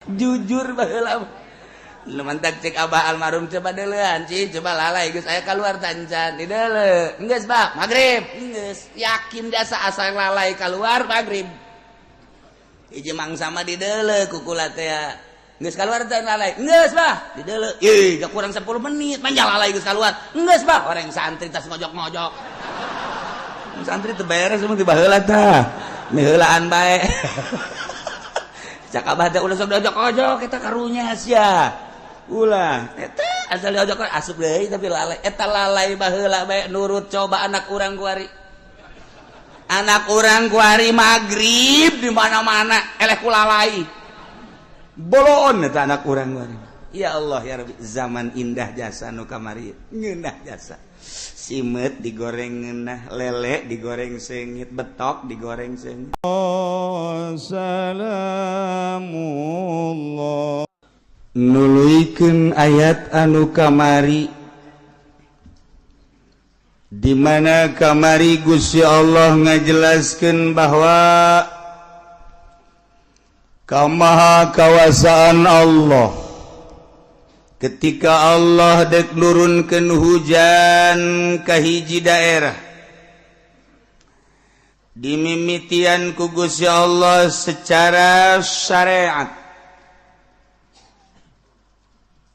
Jujur, baheula lu mantak cek abah almarhum, coba deulean, Ci, coba lalai geus aya keluar tancan di deuleu. Geus, Bah, maghrib geus yakin jasa asal lalai keluar maghrib. Hiji mangsa mah di deuleu kukula teh, geus keluar teh lalai. Geus, Bah, di deuleu. Ih, gak kurang 10 menit manja lalai geus keluar. Geus, Bah. Orang santri tas ngojok-ngojok. Santri teu beres emang di baheula tah. Miheulaan bae. Cak abah teh ulah sok diojok-ojok eta, karunya sia. Ulah eta asal diojok asup deui, tapi lalai eta, lalai baheula bae nurut. Coba anak urang kuari, anak urang kuari maghrib di mana-mana eleh ku lalai bolon eta anak urang kuari. Ya Allah, ya Rabbi, zaman indah jasa nu kamari, ngeunah jasa. Simet digoreng ngeunah, lele digoreng seungit, betok digoreng seungit. Salamullah. Nuluykeun ayat anu kamari, di mana kamari Gusti Allah ngajelaskeun bahwa kamaha kawasaan Allah ketika Allah dek nurunkeun hujan ka hiji daerah, dimimitian ku Gusti Allah secara syariat.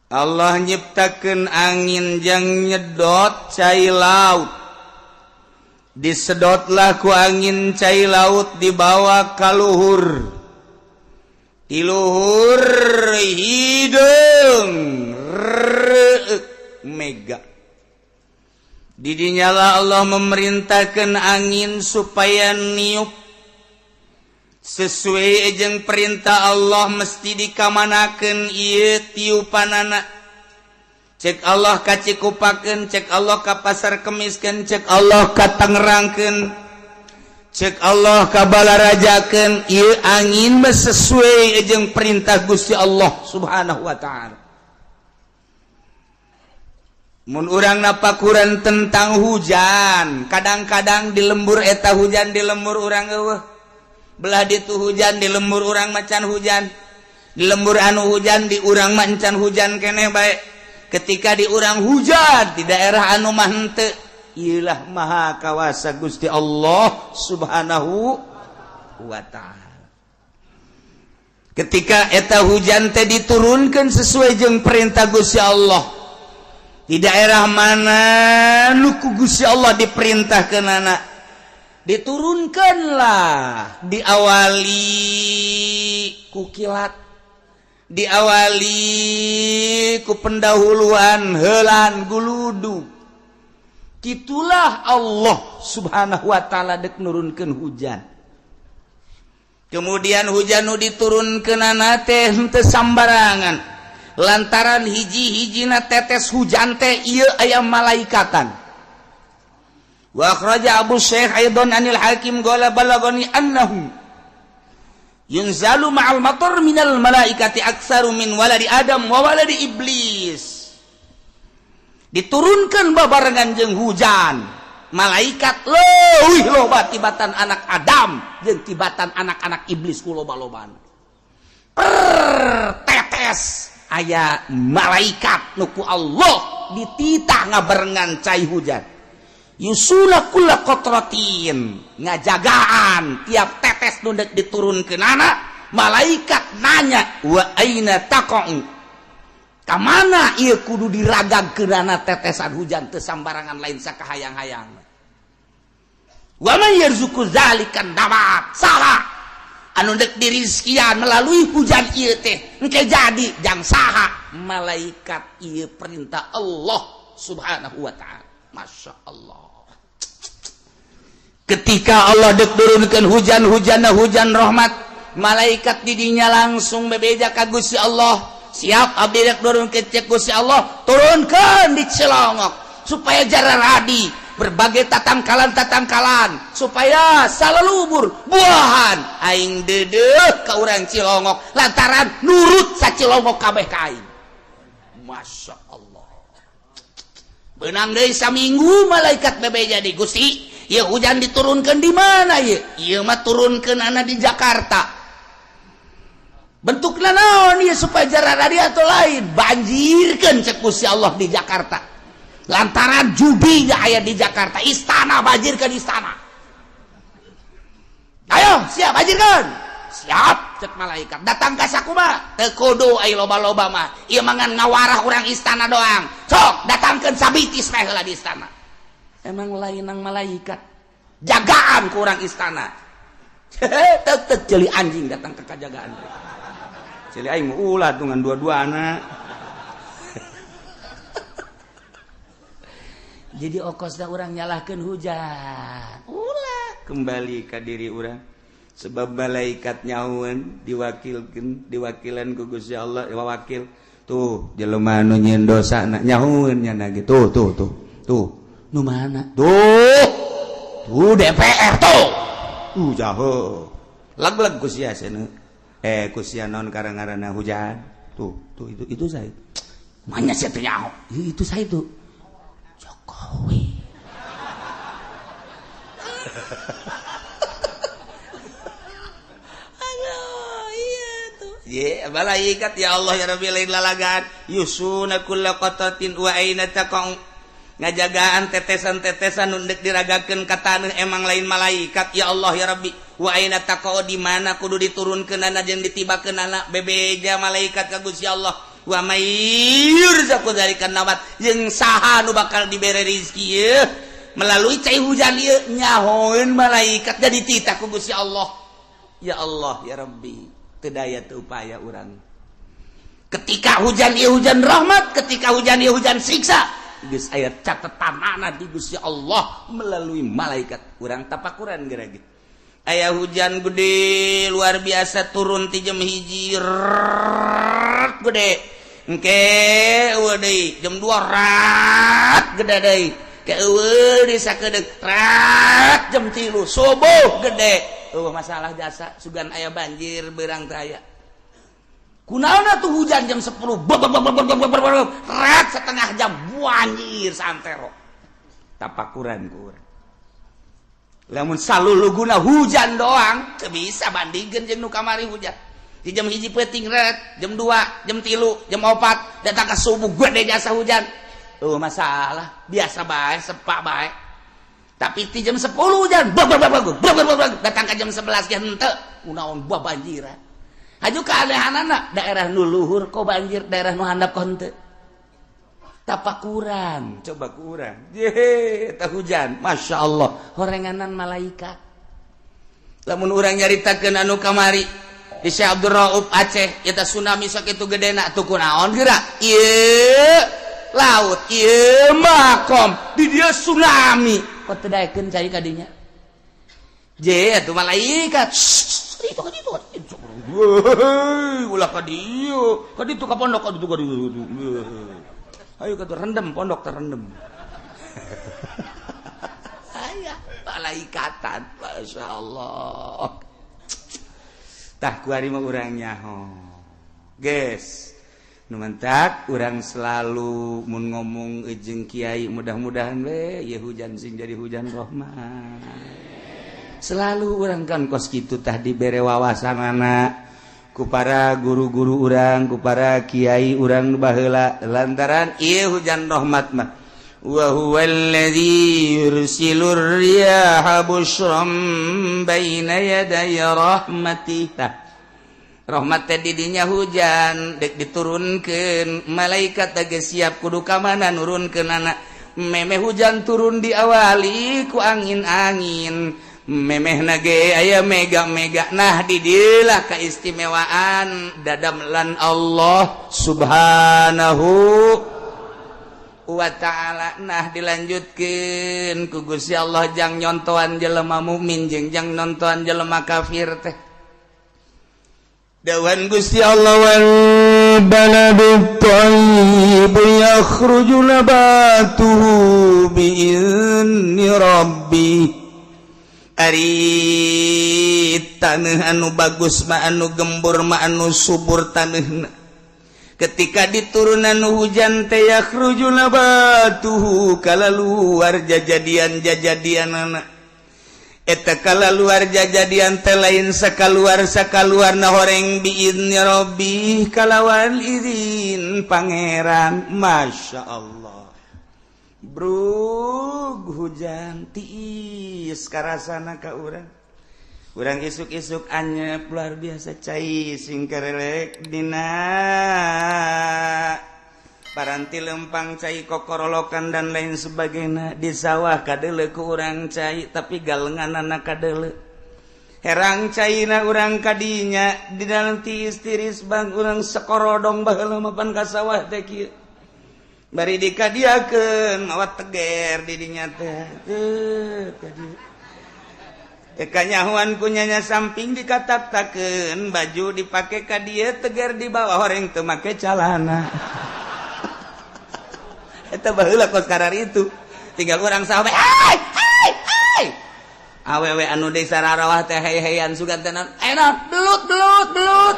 Allah nyiptakeun angin jang nyedot cai laut. Disedotlah ku angin cai laut, dibawa ka luhur. Di luhur hideung reuk mega. Didinyalah Allah memerintahkan angin supaya niup sesuai jeung perintah Allah. Mesti dikamanakeun ieu tiupanana? Cek Allah ka Cikupakeun, cek Allah ka Pasar Kemiskeun, cek Allah ka Tangerangkeun, cek Allah ka Balarajakeun. Ieu angin mah sesuai jeung perintah Gusti Allah Subhanahu wa Ta'ala. Mun urang napakuran tentang hujan, kadang-kadang di lembur eta hujan, di lembur urang euweuh. Belah ditu hujan, di lembur urang macan hujan. Di lembur anu hujan, di urang macan hujan keneh bae. Ketika di urang hujan, di daerah anu mah henteu. Iyalah maha kawasa Gusti Allah Subhanahu wa Ta'ala. Ketika eta hujan teh diturunkan sesuai jeung perintah Gusti Allah, di daerah mana nu ku Gusti Allah diperintahkeun anak diturunkanlah, diawali ku kilat, diawali ku pendahuluan helan guludu. Itulah Allah Subhanahu wa Ta'ala dek nurunkeun hujan. Kemudian hujan nu diturunkeun teh henteu sambarangan, lantaran hiji-hijina tetes hujan teh ieu aya malaikatan. Wa akhraja Abu Syekh aidan anil Hakim qala balagani annahu yunzalu ma'al matar minal malaikati aktsaru min waladi Adam wa waladi Iblis. Diturunkan babarengan jeung hujan malaikat leuwih loba tibatan anak Adam jeung tibatan anak-anak iblis ku loba-lobana. Per tetes aya malaikat nu ku Allah dititah ngabarengan cai hujan. Yusuna kulla qatratin, ngajagaan tiap tetes nu dek diturunkeun anak malaikat nanya, wa aina taqa'u, ka mana ieu kudu diragagkeunana tetesan hujan? Teu sambarangan, lain sakahayang-hayang. Wa man yarzuqu zalikan nabat, saha anu dek dirizkian melalui hujan ieu teh engke jadi jang saha? Malaikat. Ieu perintah Allah Subhanahu wa Ta'ala. Masya Allah, ketika Allah dek turunkan hujan, hujan hujan rahmat, malaikat didinya langsung bebeja ka Gusti Allah, siap abdi dek turun ke. Cek Gusti Allah, turunkan di Cilongok supaya jararadi berbagai tatangkalan tatangkalan, supaya salalubur buahan. Aing dedeh ke urang Cilongok lantaran nurut sa Cilongok kabeh ka aing. Masya Allah, benang deui saminggu malaikat bebeja di Gusti, ya hujan diturunkan di mana ya? Ieu mah turunkeun anak di Jakarta. Bentukna naon ieu supaya jararadia atau lain? Banjirkeun cek Gusti Allah di Jakarta. Lantaran judi gak aya di Jakarta, istana banjirkeun istana. Ayo, siap banjirkeun. Siap cek malaikat. Datang ka sakumaha? Teu kudu ai loba-loba mah. Ieu mah ngan ngawarah urang istana doang. Sok, datangkeun sabitis meh heula di istana. Emang lain nang malaikat. Jagaan ku urang istana. Tek tek jeli anjing datang ke kajagaan. Jeli aing ulah tungan dua-dua anak. Jadi okosna urang nyalahkeun hujan. Ulah kembali ka diri urang. Sebab malaikat nyahueun diwakilkeun, diwakilan ku Gusti Allah, wakil. Tuh jelema nu nyieun dosa na nyahueun nya gitu. Tuh tuh tuh. Tuh nu mana? Tuh. Tuh DPR tuh. Jauh. Lag-lag ku sia cenah. Ku sia non karang-karana hujan. Tuh, tuh itu saya. Manya sia teu nyaho. Itu saya itu. Jokowi. Aduh, iya tuh. Ye, malaikat ya Allah ya Rabbi lain lalagan. Yusuna kulla qatatin wa aina taqau. Ngajagaan tetesan-tetesan nu deuk diragakeun ka taneuh emang lain malaikat ya Allah ya Rabbi. Wa aina taqau di mana kudu diturunkeunana jeung ditibakeunana bebeja malaikat ka Gusti Allah. Wa may yurzaqu dzalika nabat jeung saha nu bakal dibere rezeki ieu melalui cai hujan ieu nyahoeun malaikat jadi titah ku Gusti Allah. Ya Allah ya Rabbi, teu daya teu upaya urang. Ketika hujan ieu hujan rahmat, ketika hujan ieu hujan siksa. Geus aya catetanana di Gusti Allah melalui malaikat. Urang tapakuran geura ge. Aya hujan gede luar biasa turun ti jam 1 gede. Engke eueuh deui jam 2 rat gede deui. Ke eueuh deui sakedeung rat jam 3 subuh gede. Eueuh masalah jasa sugan aya banjir beurang teh aya. Kunaon tuh hujan jam 10 rat setengah jam banjir santero. Tapakuran ku urang. Lamun saluluguna hujan doang teu bisa bandingkeun jeung nu kamari hujan. Di jam 1 peuting ret, jam 2, jam 3, jam 4 datang ka subuh gede jasa hujan. Oh masalah, biasa bae, sepak bae. Tapi di jam 10 hujan, datang ka jam 11 ge henteu, kunaon buah banjiran. Haju keanehanana daerah nu luhur kok banjir, daerah nu handap kok henteu. Tapakuran, coba kurang. Ye, tah hujan, Masya Allah, horenganan malaikat. Lamun urang nyaritakeun anu kamari di Syekh Abdul Rauf Aceh, eta tsunami sakitu gedena tuh kunaon geura? Ieu laut, ieu makom, di dieu tsunami. Kok teu daekeun cai ka dinya? Je, atuh malaikat. Itu ka ditu. Ulah ka dieu, ka ditu ka pondok ka ditu ka ditu. Ayo ka rendem pondok terendem. Aya malaikatan, Masya Allah. Tah kuari mah urang nyaho. Geus. Nu mantak urang selalu mun ngomong jeung kiai mudah-mudahan we ieu hujan sing jadi hujan rahmat. Selalu urang kan kos kitu tah dibere wawasanana ku para guru-guru urang, ku para kiai urang baheula lantaran ieu hujan rahmat mah. Wa huwallazi yursilur riyaha busyran baina yaday rahmatih. Tah rahmat teh di dinya hujan dek diturunkeun malaikat teh siap kudu ka mana nurunkeunana. Memeh hujan turun diawali ku angin-angin, memeh nage aya mega-mega. Nah didilah keistimewaan dadamlan Allah Subhanahu wa ta'ala. Nah dilanjutkeun ku Gusti Allah jang nyontoan jelema mukmin jeung jang nontoan jelema kafir teh. Dawan Gusti Allah wal baladu thayyib yakhruju nabatuhu bi'izni rabbih. Ari taneuh anu bagus mah anu gembur mah anu subur taneuhna. Ketika diturunan hujan teh yakhruju nabatuhu kalaluar jajadian-jajadianana. Eta kala luar jajadian teh lain sakaluar sakaluarna horeng, biizni Rabbi, kalawan izin Pangeran. Masya Allah, brug hujan tiis karasana ka urang. Urang isuk-isuk anyep luar biasa, cai sing kerelek dina paranti lempang, cai kokorolokan dan lain sebagainya. Di sawah kadele ku urang cai, tapi galengan anak kadele herang caina urang kadinya di dalam tiis tiris bang urang sekorodong. Baheula mapan ka sawah teh kieu, bari dikadiakeun mawa teger di dinya teh. Teu kadieu kanyahuan kunyanya samping dikatak-takeun, baju dipake ka dieu, teger di bawah, horeng teu make calana. Eta baheula kos itu tinggal urang sawah, hai hai hai, awewe anu desa rarawah teh hey-heyan sugan teh enak, belut, belut, belut,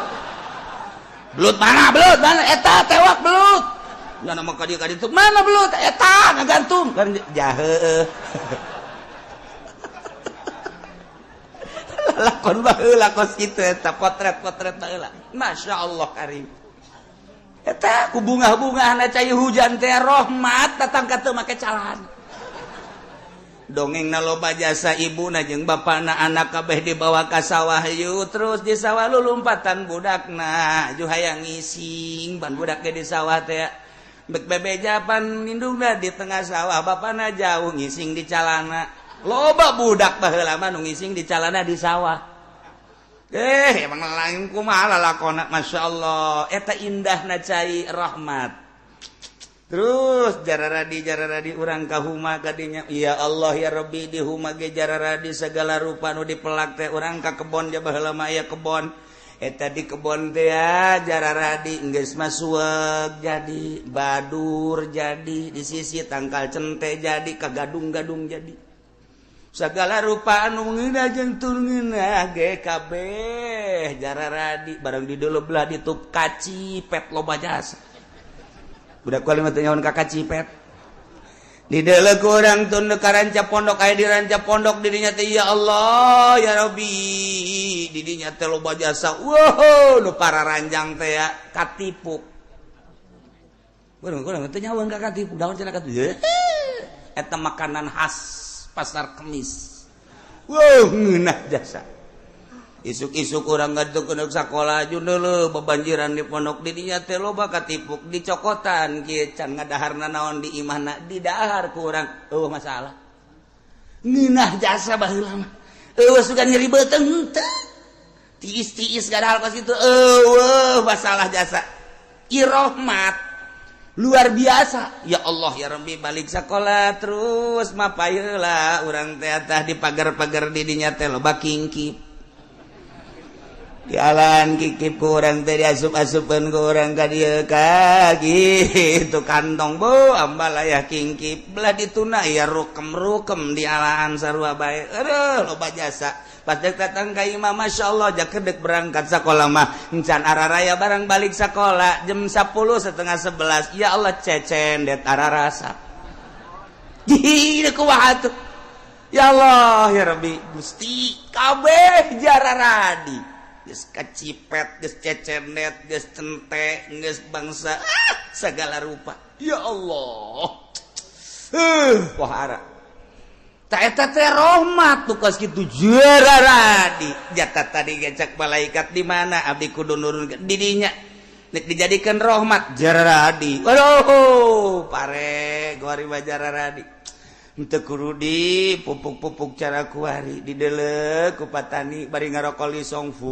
belut mana, belut mana, eta tewak belut. Ya nama ka dieu ka ditu, mana belut eta ngagantung kan jahe. Lakon baheula kos kitu eta, potret-potret baheula. Masya Allah karim, eta ku bunga-bunga cai hujan teh rahmat datang ka teu make calana. Dongeng na loba jasa, ibu na jeung bapakna, anak kabeh dibawa ka sawah yuk. Terus di sawah lulumpatan budakna ju hayang ngising ban budak ge di sawah teh bek bebeja pan indungna di tengah sawah, bapakna jauh ngising di calana. Loba budak baheula mah nu ngising di calana di sawah. Emang lain kumaha lalakona. Masya Allah, eta indahna cai rahmat. Terus jararadi jararadi urang ka huma kadinya. Ya Allah ya Rabbi, di huma ge jararadi segala rupa nu dipelak teh. Urang ka kebon ja, baheula mah aya kebon. Eta di kebon teh ya jararadi, geus mah suweg jadi, badur jadi, di sisi tangkal cente jadi, ka gadung-gadung jadi, segala rupa anu ngeunah jeung teu ngeunah ge kabeh jararadi. Barang di dulu belah ditup kacipet loba jasa. Budak kuali mah teu nyahoan ka kacipet. Di deuleu ku urang tun ka ranca pondok, aya di ranca pondok didinya teh. Ya Allah ya Rabbi, didinya teh loba jasa. Wow, nu para ranjang teh ya katipuk. Urang kurang teu nyahoan ka katipuk, daun cenah katipuk eta makanan khas Pasar Kemis. Wow, ngeunah jasa. Isuk-isuk urang ngaduk ke sekolah jundul bebanjiran di pondok didinya teh loba katipuk dicokotan kieu, can ngadaharna naon di imahna didahar ku urang, eueuh masalah. Ngeunah jasa baheula mah, eueuh sugan nyeri beuteung teu, tiis-tiis gadahal kos kitu, eueuh masalah jasa. Irohmat luar biasa. Ya Allah ya Rabbi, balik sekolah terus mapayeula urang teh tah di pagar-pagar didinya teh loba kingkip. Jalan kikip ku urang teh, diasup-asupeun ku urang ka dieu ka gitu kantong bu ambalaya kingkip belah dituna ya rukem-rukem di alaan sarua bae. Aduh, loba jasa. Pas dek datang ka imah, Masya Allah, jakedek berangkat sekolah mah encan araraya. Barang balik sekolah jam 10 setengah 11, ya Allah, cecen det ararasa. Jadi kumaha tuh? Ya Allah ya Rabbi Gusti, kabeh jararadi, geus kacipet, geus cecenet, geus cente, geus bangsa segala rupa. Ya Allah, wahara tak eta teh rahmat tuh kos kitu jararadi. Jatah tadi gecak malaikat di mana abdi kudu nurun didinya nek dijadikan rahmat jararadi. Waduh, pare kuari mah jararadi. Henteu kudu di pupuk-pupuk cara kuari, dideuleu ku patani bari ngarokok lisong fu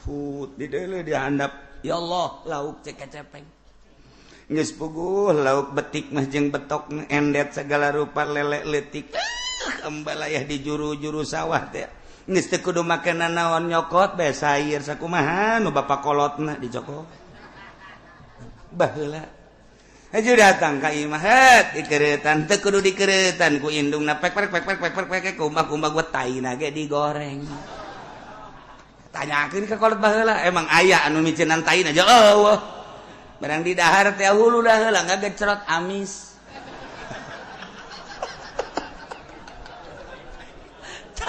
fut, dideuleu di handap. Ya Allah, lauk cek cepeng geus puguh lauk betik mah jeung betok endet segala rupa, lele leutik, ambalayah di juru-juru sawah teh. Geus teu kudu make naon, nyokot bae sayur sakumaha nu bapak kolotna dicokot. Baheula Aja datang ka imah, het dikeretan, teu kudu dikeretan ku indungna, pek pek pek pek pek pek pek, kumbah kumbah gua taina ge digoreng. Tanyakeun ka kolot baheula, emang aya anu micenan taina aja? Eueuh. Barang di dahar teh hulu dah heula ngagecrot amis.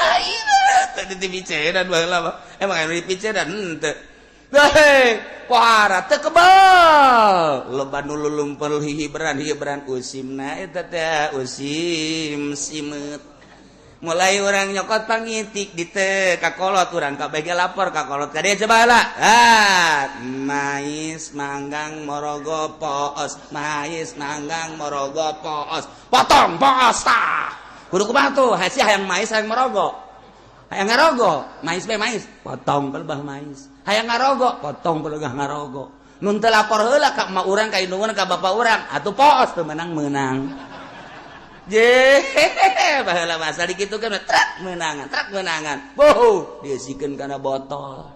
Lain tadi dipicenan baheula mah. Emang anu dipicenan henteu. Hei, pohara teu kebal. Loba nu lulumpel hihibran-hihibran usimna eta teh usim simeut. Mulai orang nyokot pangitik di teh kakolot urang kabeh lapor kakolot ka dieu coba heula. Ah, mais manggang morogo poos, mais manggang morogo poos. Potong poos tah. Kudu kumaha tuh? Hasi hayang mais hayang morogo. Hayang ngarogo, mais be mais, potong pelebah mais. Hayang ngarogo, potong pelebah ngarogo. Nun teu lapor heula ka emak urang, ka indung urang, ka bapak urang, atuh poos teu menang-menang. Je, baheula masa dikitukeun trak menangan, trak menangan. Boh, diisikeun kana botol.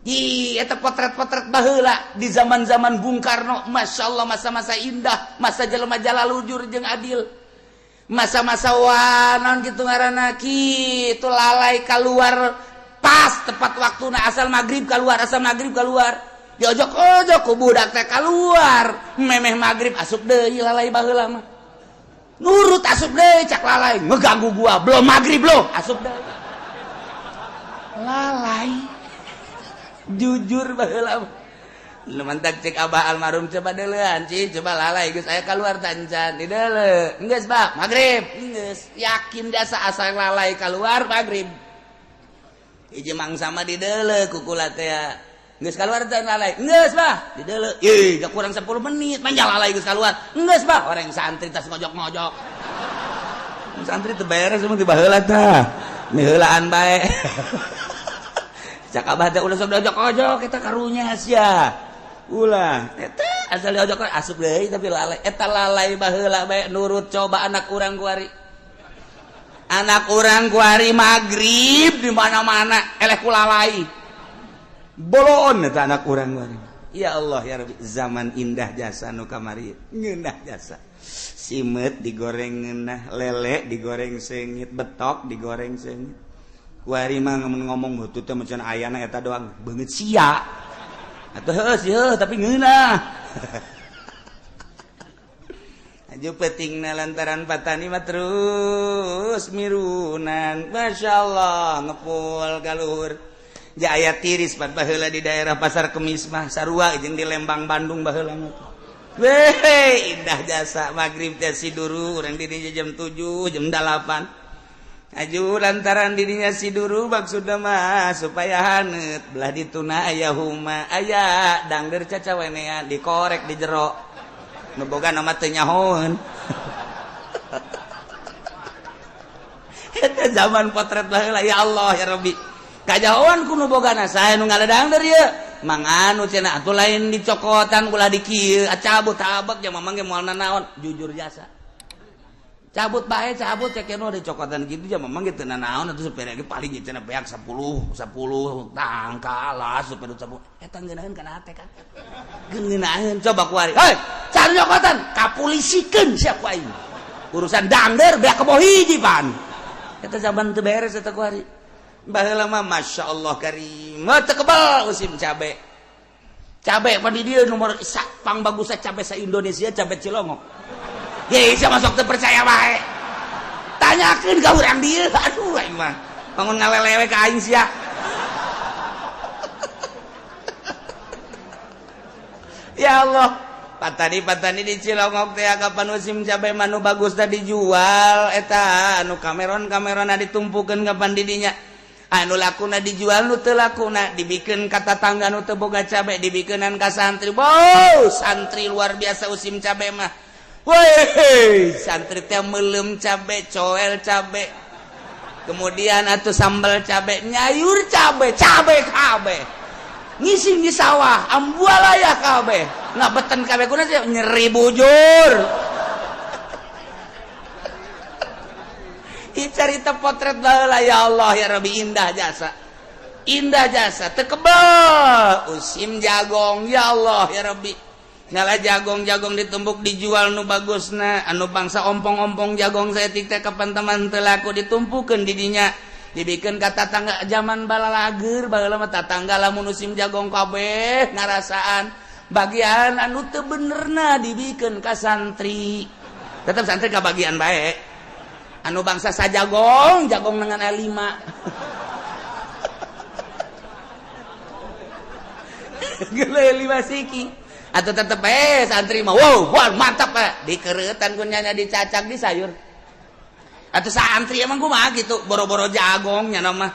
Ih, eta potret-potret baheula di zaman-zaman Bung Karno, Masya Allah masa-masa indah, masa jelema jalalujur jeung adil. Masa-masa wanon gitu ngaranna kitu lalai keluar pas tepat waktuna asal maghrib keluar, asal maghrib keluar. Diojok-ojok ku budak teh keluar, memeh maghrib asup deui lalai baheula mah. Nurut asup deui cak lalai, ngeganggu gua, belum maghrib loh, asup deui. Lalai. Jujur baheula mah. Lu mantak cek abah almarhum coba deulean ci, coba lalai geus aya keluar tancan di deule. Geus bah, maghrib. Geus yakin jasa asal lalai keluar maghrib. Hiji mangsa mah di deule kukula teh. Geus keluar tan lalai. Geus bah, di deule. Ih, da kurang 10 menit manja lalai geus keluar. Geus bah, orang santri tas ngojok-ngojok. Santri teu beres emang di baheula tah. Miheulaan bae. Cak abah teh ulah sok diojok-ojok eta karunya sia. Ulah eta asal diojok asup deui tapi lalai. Eta lalai baheula bae nurut coba anak urang kuari. Anak urang kuari magrib di mana-mana eleh ku lalai. Bolon eta anak urang kuari. Ya Allah ya Rabbi, zaman indah jasa nu kamari. Ngeunah jasa. Simeut digoreng ngeunah, lele digoreng seungit, betok digoreng seungit. Kuari mah ngomong butut teh macan ayana eta doang beungeut sia. Atuh heuh sih heuh tapi ngeunah. Aju pentingna lantaran patani mah terus mirunan. Masya Allah ngepul ka luhur. Jaya tiris pan baheula di daerah Pasar Kemis mah sarua jeung di Lembang Bandung baheula mah. Weh, indah jasa maghrib teh siduru urang di dinya jam 7, jam 8. Aju lantaran dirinya siduru maksudna mah supaya haneut belah dituna aya huma aya dangder cacawenean dikorek di jero. Nu boga nama teu nyahoeun. Eta zaman potret baheula ya Allah ya Rabbi. Kajahoan ku nu bogana saha nu ngaledangder ieu? Mang anu cenah atuh lain dicokotan ulah di kieu cabut tabek ja mamang ge moal nanaon jujur jasa. Cabut bae cabut cek nu dicokotan kitu ja mamang ge teu nanaon atuh supir ge paling cenah beak 10 10 tangkal supir 10 eta ngeunaheun kana hate kan. Ngeunaheun coba ku ari. Hei, cari cokotan kapulisikeun sia ku aing. Urusan dangder beak kebo hiji pan. Eta zaman teu beres eta ku ari. Baheula mah Masya Allah karim. Teu kebal musim cabe. Cabe pan di dieu nomor pang bagusna cabe sa Indonesia cabe Cilongok. Ye, sia masuk teu percaya bae. Tanyakeun ka urang dieu. Aduh aing mah. Bangun ngalelewe ka aing sia. Ya Allah. Patani-patani di Cilongok teh kapan musim cabe manu bagus tadi dijual eta anu kameron-kamerona ditumpukeun kapan didinya. Anu lakuna dijual nu teu lakuna dibikeun ka tatangga nu teu boga cabe dibikeunan ka santri. Wow, santri luar biasa musim cabe mah. Woi, santri teh meuleum cabe, coel cabe. Kemudian atuh sambal cabe, nyayur cabe, cabe kabeh. Ngising di sawah, ambualaya kabeh. Ngabeten kabeh kuna sih nyeri bujur. Ih carita potret baheula ya Allah ya Rabbi indah jasa. Indah jasa teu kebel usim jagong ya Allah ya Rabbi. Ngala jagong-jagong ditumbuk dijual nu bagusna anu bangsa ompong-ompong jagong saeutik teh kapan teman teu laku ditumpukeun di dinya. Dibikeun ka tatangga zaman balalager baheula mah tatangga lamun musim jagong kabeh ngarasaan bagian anu teu benerna dibikeun ka santri. Tetep santri ka bagian bae. Anu bangsa sajagong, jagong dengan 5. Geuleuh 5 siki. Atau tetep santri mah wow, wah mantap pak. Dikeretan ku nyana dicacak di sayur. Atau santri emang kumaha gitu, boro-boro jagong nyana mah.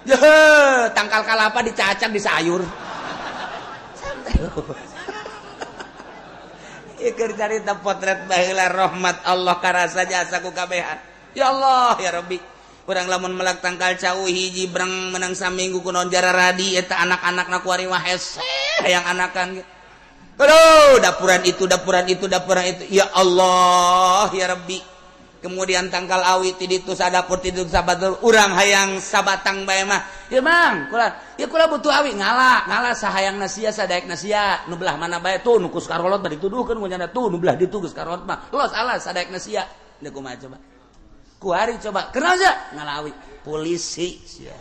Jeh, tangkal kalapa dicacak di sayur. Santai. Ieu keur carita potret baheula rahmat Allah karasa jasa ku kabehan. Ya Allah ya Rabbi. Urang lamun melak tangkal cau hiji breng menang saminggu kunaon jararadi eta anak-anakna kuari mah hese hayang anakan. Aduh, dapuran itu, dapuran itu, dapuran itu. Ya Allah ya Rabbi. Kemudian tangkal awi ti ditu sadapur ti ditu sabatur urang hayang sabatang bae mah. Ya Mang, kula ya kula butuh awi ngala, ngala sahayang sia sadaek sia nu belah mana bae tuh nu kus karolot bari dituduhkeun ku nyana tuh nu belah ditu geus karolot mah. Los alas sadaek sia. Deuk kumaha coba. Kuari coba, kenal aja ngala awi polisi sia.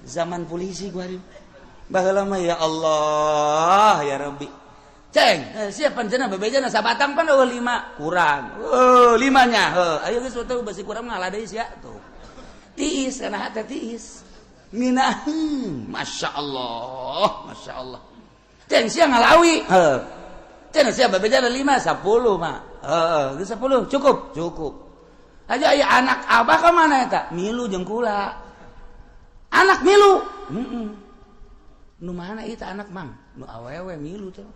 Zaman polisi kuari. Baheula mah ya Allah ya Rabbi. Ceng, siapa cenah bebejana sabatang pan eueuh 5 kurang. Heuh, limanya heuh. Ayo geus teu basi kurang ngalah deui sia tuh. Tiis kana hate tiis. Ngeunaheun, masyaallah, masyaallah. Ceng sia ngalawi, heuh. Cenah sia bebejana 5 10 mah. Heeh, geus 10 cukup, cukup. Aja aya anak abah ka mana eta? Milu jeung kula. Anak milu. Heeh. Nu mana ieu anak mang? Nu awewe milu teh.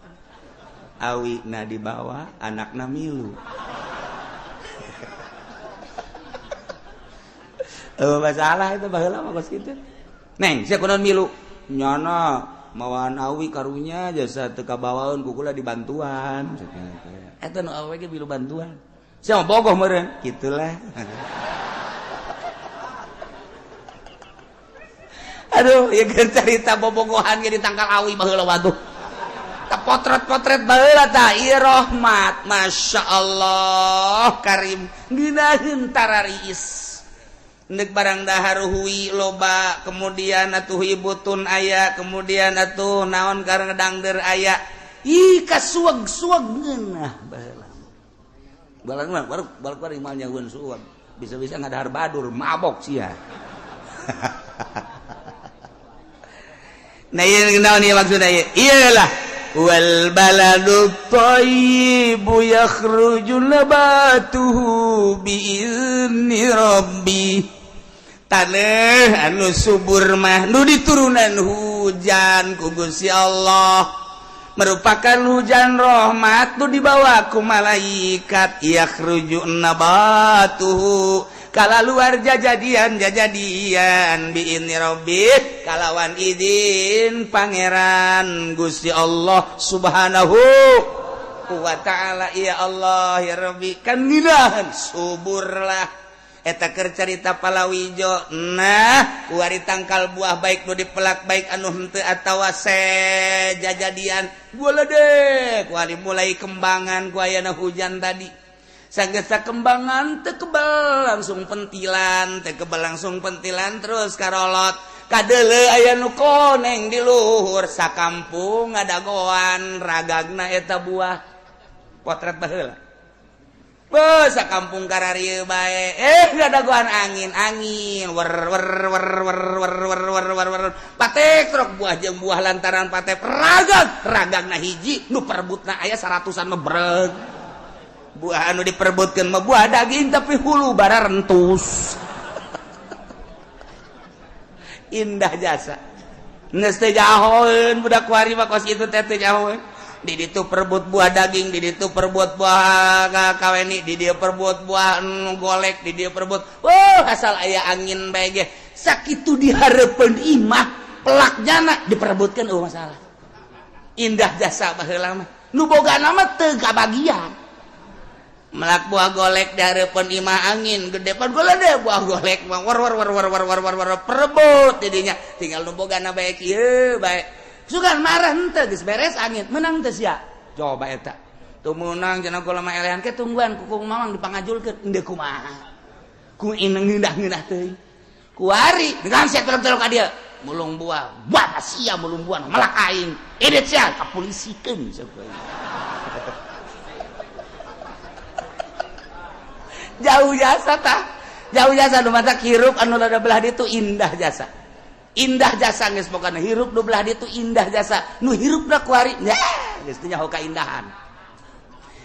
Awi na dibawa, anakna milu. Masalah itu baheula mah kos kitu. Neng, sia kunaon milu? Nyana mawaan awi karunya jasa teu kabawaeun ku kula dibantuan. Eta nu awewe ge milu bantuan. Sia mah bogoh meureun, kitulah. Aduh, ieu keur carita bobogohan ge ditangkal awi baheula waduh. Potret-potret baheula tah ieu rahmat, Masya Allah Karim ngeunaheun tarariis. Ndek barang dahar hui loba, kemudian atuh ibutun aya, kemudian atuh naon karena dangder aya. Ih kasueg-sueg ngeunah baheula. Balang mah baru balik bari mal nyahueun sueg. Bisa-bisa ngadahar badur mabok sia. Nah ieu naon ieu maksudna ieu? Iyalah wal baladu thayyibu yakhruju nabatuhu biizni rabbi. Taneuh anu subur mah nu diturunan hujan ku Gusti Allah merupakan hujan rahmat nu dibawa ku malaikat yakhruju nabatuhu kala luar jajadian jajadian biizni rabbi kalawan izin pangeran Gusti Allah Subhanahu wa ta'ala. Ya Allah ya Rabbi kan ngeunaheun suburlah eta keur carita palawijo. Nah kuari tangkal buah baik nu dipelak baik anu henteu atawa sejajadian boledek kuari mulai kembangan ku ayana hujan tadi. Sagesa kembangan teu kebal langsung pentilan, teu kebal langsung pentilan terus karolot. Kadeuleu aya nu koneng di luhur sakampung ngadagoan ragagna eta buah. Potret baheula. Beuh sakampung kararieu bae. Ngadagoan angin, angin wer wer wer wer wer wer wer wer wer. Patek trok buah jeung buah lantaran patek ragag, ragagna hiji nu perebutna aya 100-an mah breg. Buah anu diperebutkan mah buah daging tapi hulu bara rentus. Indah jasa. Geus teu jahoeun budak kuari mah kos kitu teh teu jahoeun. Di ditu perebut buah daging, di ditu perebut buah kaweni, di dieu perebut buah golek, di dieu perebut. Wah, asal aya angin bae ge. Sakitu dihareupeun imah pelak jana diperebutkeun eueuh masalah. Indah jasa baheula mah. Nu bogana mah teu kabagian. Melak buah golek dari imah angin gede pan golek buah golek mah war war war war war war war war perebut jadinya tinggal nu bogana bae kieu bae sugan marah henteu geus beres angin menang teu sia coba eta teu meunang cenah kula mah elehan ke tungguan ku mamang dipangajulkeun endeu kumaha ku ineng ngeunah-ngeunah teuing kuari dengan sia telok-telok ka dieu mulung buah buah sia mulung buah melak aing edet sia kapolisikeun sok. Jauh jasa tah, jauh jasa. Nu matak hirup anu rada belah ditu indah jasa, indah jasa geus. Pokona hirup nu belah ditu indah jasa. Nu hirupna kuari ya geus teu nyaho kaindahan,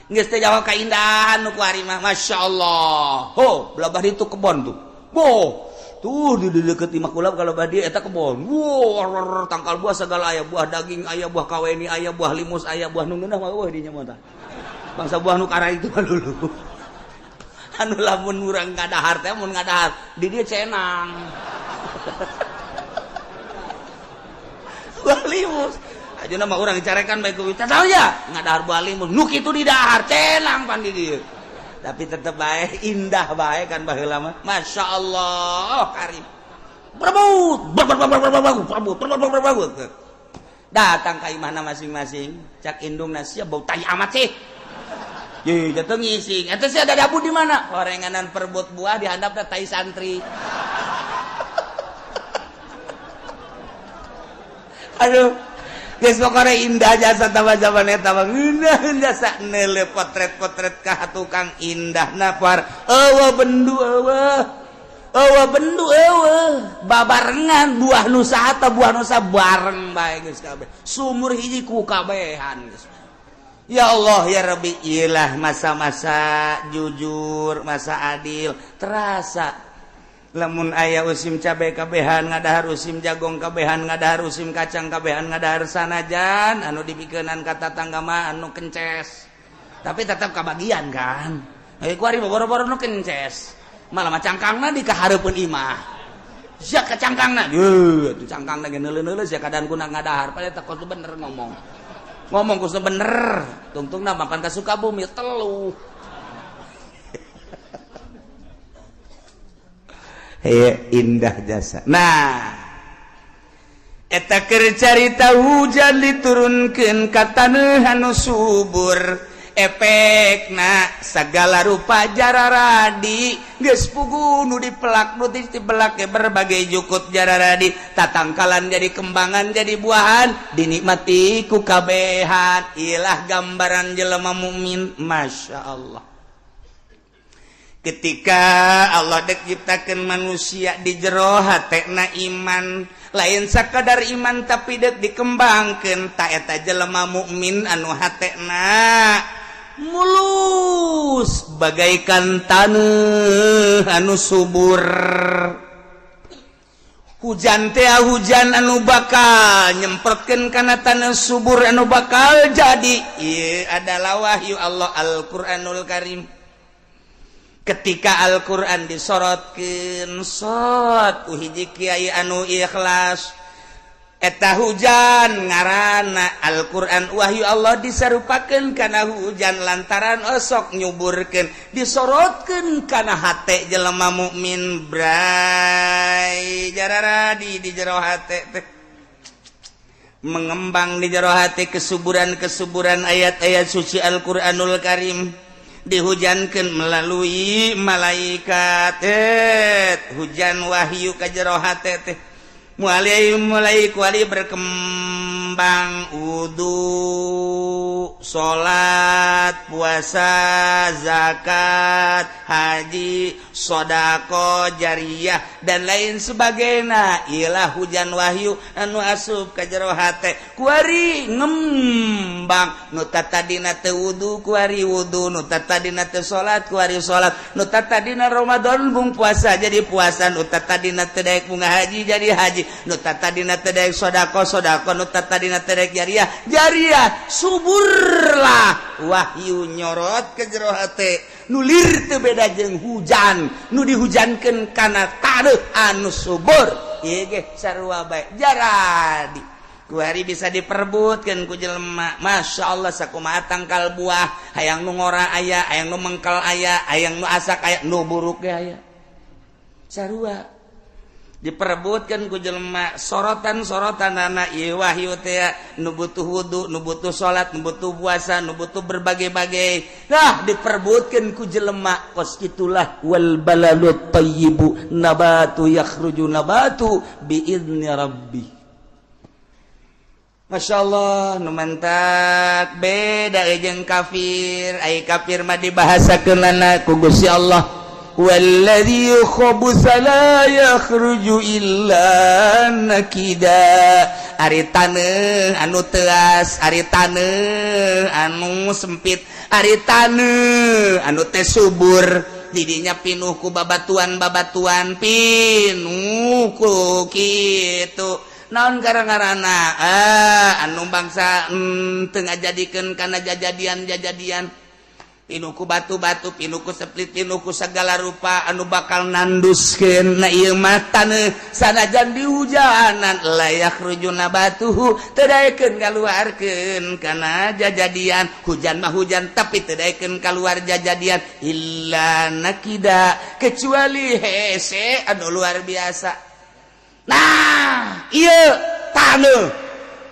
geus teu nyaho kaindahan nu kuari mah. Masya Allah, ho, belah ditu kebon tuh. Boh, tuh di deket imah kula kalau badi eta kebon. Wow, tangkal buah segala aya, buah daging aya, buah kaweni aya, buah limus aya, buah nu ngeunah mah eueuh dinya mah. Bangsa buah nu kara itu mah dulu anu lamun urang ngadahar teh, mun ngadahar di dieu cenang buah limus aja nama urang dicarekan bae ku tahu ya ngadahar buah limus nu kitu di dahar cenang pan di dieu. Tapi tetep bae indah bae kan baheula mah. Masya Allah karim, berebut ber ber ber ber ber berebut ber ber ber ber. Datang ka imahna masing-masing, cak indungna, "Sia bau tai amat sih." Ye, jatuh ngising. Eta sih ada dabu di mana? Orenganan perebut buah di handap tai santri. Aduh, geus pokona indah jasa tambah zaman eta mah ngeunah jasa. Neuleuh potret-potret ka tukang indah napar eueuh bendu, eueuh eueuh bendu, eueuh babarengan buah nusa atau buah nusa bareng bae geus kabeh, sumur hiji ku kabehan geus. Ya Allah ya Rabbi, ilah masa-masa jujur, masa adil terasa. Lamun aya usim cabai kabehan ngadahar, usim jagong kabehan ngadahar, usim kacang kabehan ngadahar, sanajan anu dipikeunan ka tatangga mah anu kences, tapi tetap kabagian kan. Eh, kuari boro-boro nu kences malah mah cangkangna di kahareupeun imah. Sia ka cangkangna ye atuh, cangkangna ge neuleuh-neuleuh sia kadan kuna ngadahar. Padahal teh kos bener ngomong ngomong kos bener tungtungna mapan ka Sukabumi telu. Hei, indah jasa. Nah, eta keur carita hujan diturunkeun ka taneuh anu subur, efekna segala rupa jararadi geus pugu nu dipelak, nu dipelak berbagai jukut jararadi, tatangkalan jadi kembangan, jadi buahan, dinikmati ku kabehan. Ilah gambaran jelema mukmin. Masya Allah, ketika Allah dek ciptakeun manusia di jero hatena iman, lain sakadar iman tapi dek dikembangkeun. Ta eta jelema mukmin anu hatena mulus bagaikan taneuh anu subur. Hujan teh hujan anu bakal nyemprotkeun kana taneuh subur anu bakal jadi. Ieu adalah wahyu Allah, Al-Qur'anul Karim. Ketika Al-Qur'an disorotkeun sot ku hiji kiai anu ikhlas, eta hujan ngaranna Al-Qur'an, wahyu Allah disarupakeun kana hujan lantaran osok nyuburkeun, disorotkeun kana hate jelema mukmin. Bray, jararadi di jero hate teh mengembang di jero hate kesuburan-kesuburan ayat-ayat suci Al-Qur'anul Karim, dihujankan melalui malaikat. Hujan wahyu ka jero hate teh mulai mulai kuali berkembang wudu, salat, puasa, zakat, haji, sodako jariah, dan lain sebagainya. Ilah hujan wahyu anu asup ka jero hate, kuari ngembang. Nu tadina teu wudu kuari wudu, nu tadina teu salat kuari salat, nu tadina Ramadan bung puasa jadi puasa, nu tadina teu daek bunga haji jadi haji, nu tadina teu daek sodako sodako, nu tadina teu daek jariah jariah. Suburlah wahyu nyorot ke jero hate, nulir teu beda jeung hujan nu dihujankeun kana taneuh anu subur. Ieu ge sarua bae jaradi, kuari bisa diperebutkeun ku jelema. Masya Allah, sakumaha tangkal buah, hayang nu ngora aya, hayang nu mengkel aya, hayang nu asak aya, nu buruk ge aya, sarua diperebutkan ku jelema. Sorotan-sorotan anak ieu wahyu teh nu butuh wudu, nu butuh salat, nu butuh puasa, nu butuh berbagai-bagai. Nah, diperebutkan ku jelema kos itulah. Wal balalut thayyibu nabatu yakhruju nabatu bi idzni rabbi. Masya Allah, nu mantak beda jeung kafir. Ai kafir mah dibahasakeunana ku Gusti Allah. Walladzi khabutsa la yakhruju illa nakida. Ari taneuh anu teas, ari taneuh anu sempit, ari taneuh anu teh subur, didinya pinuh ku babatuan-babatuan, pinuh ku kitu. Naon gara-garana? Ah, anu bangsa teu ngajadikeun kana jajadian-jajadian, pinuh ku batu-batu, pinuh ku seplit, pinuh ku segala rupa anu bakal nanduskeun. Na ieu mah taneuh sanajan di hujanan, la yakhruju nabatuhu, teu daekeun kaluarkeun kana jajadian. Hujan mah hujan, tapi teu daekeun kaluar jajadian, illa nakida, kecuali hese anu luar biasa. Nah, ieu taneuh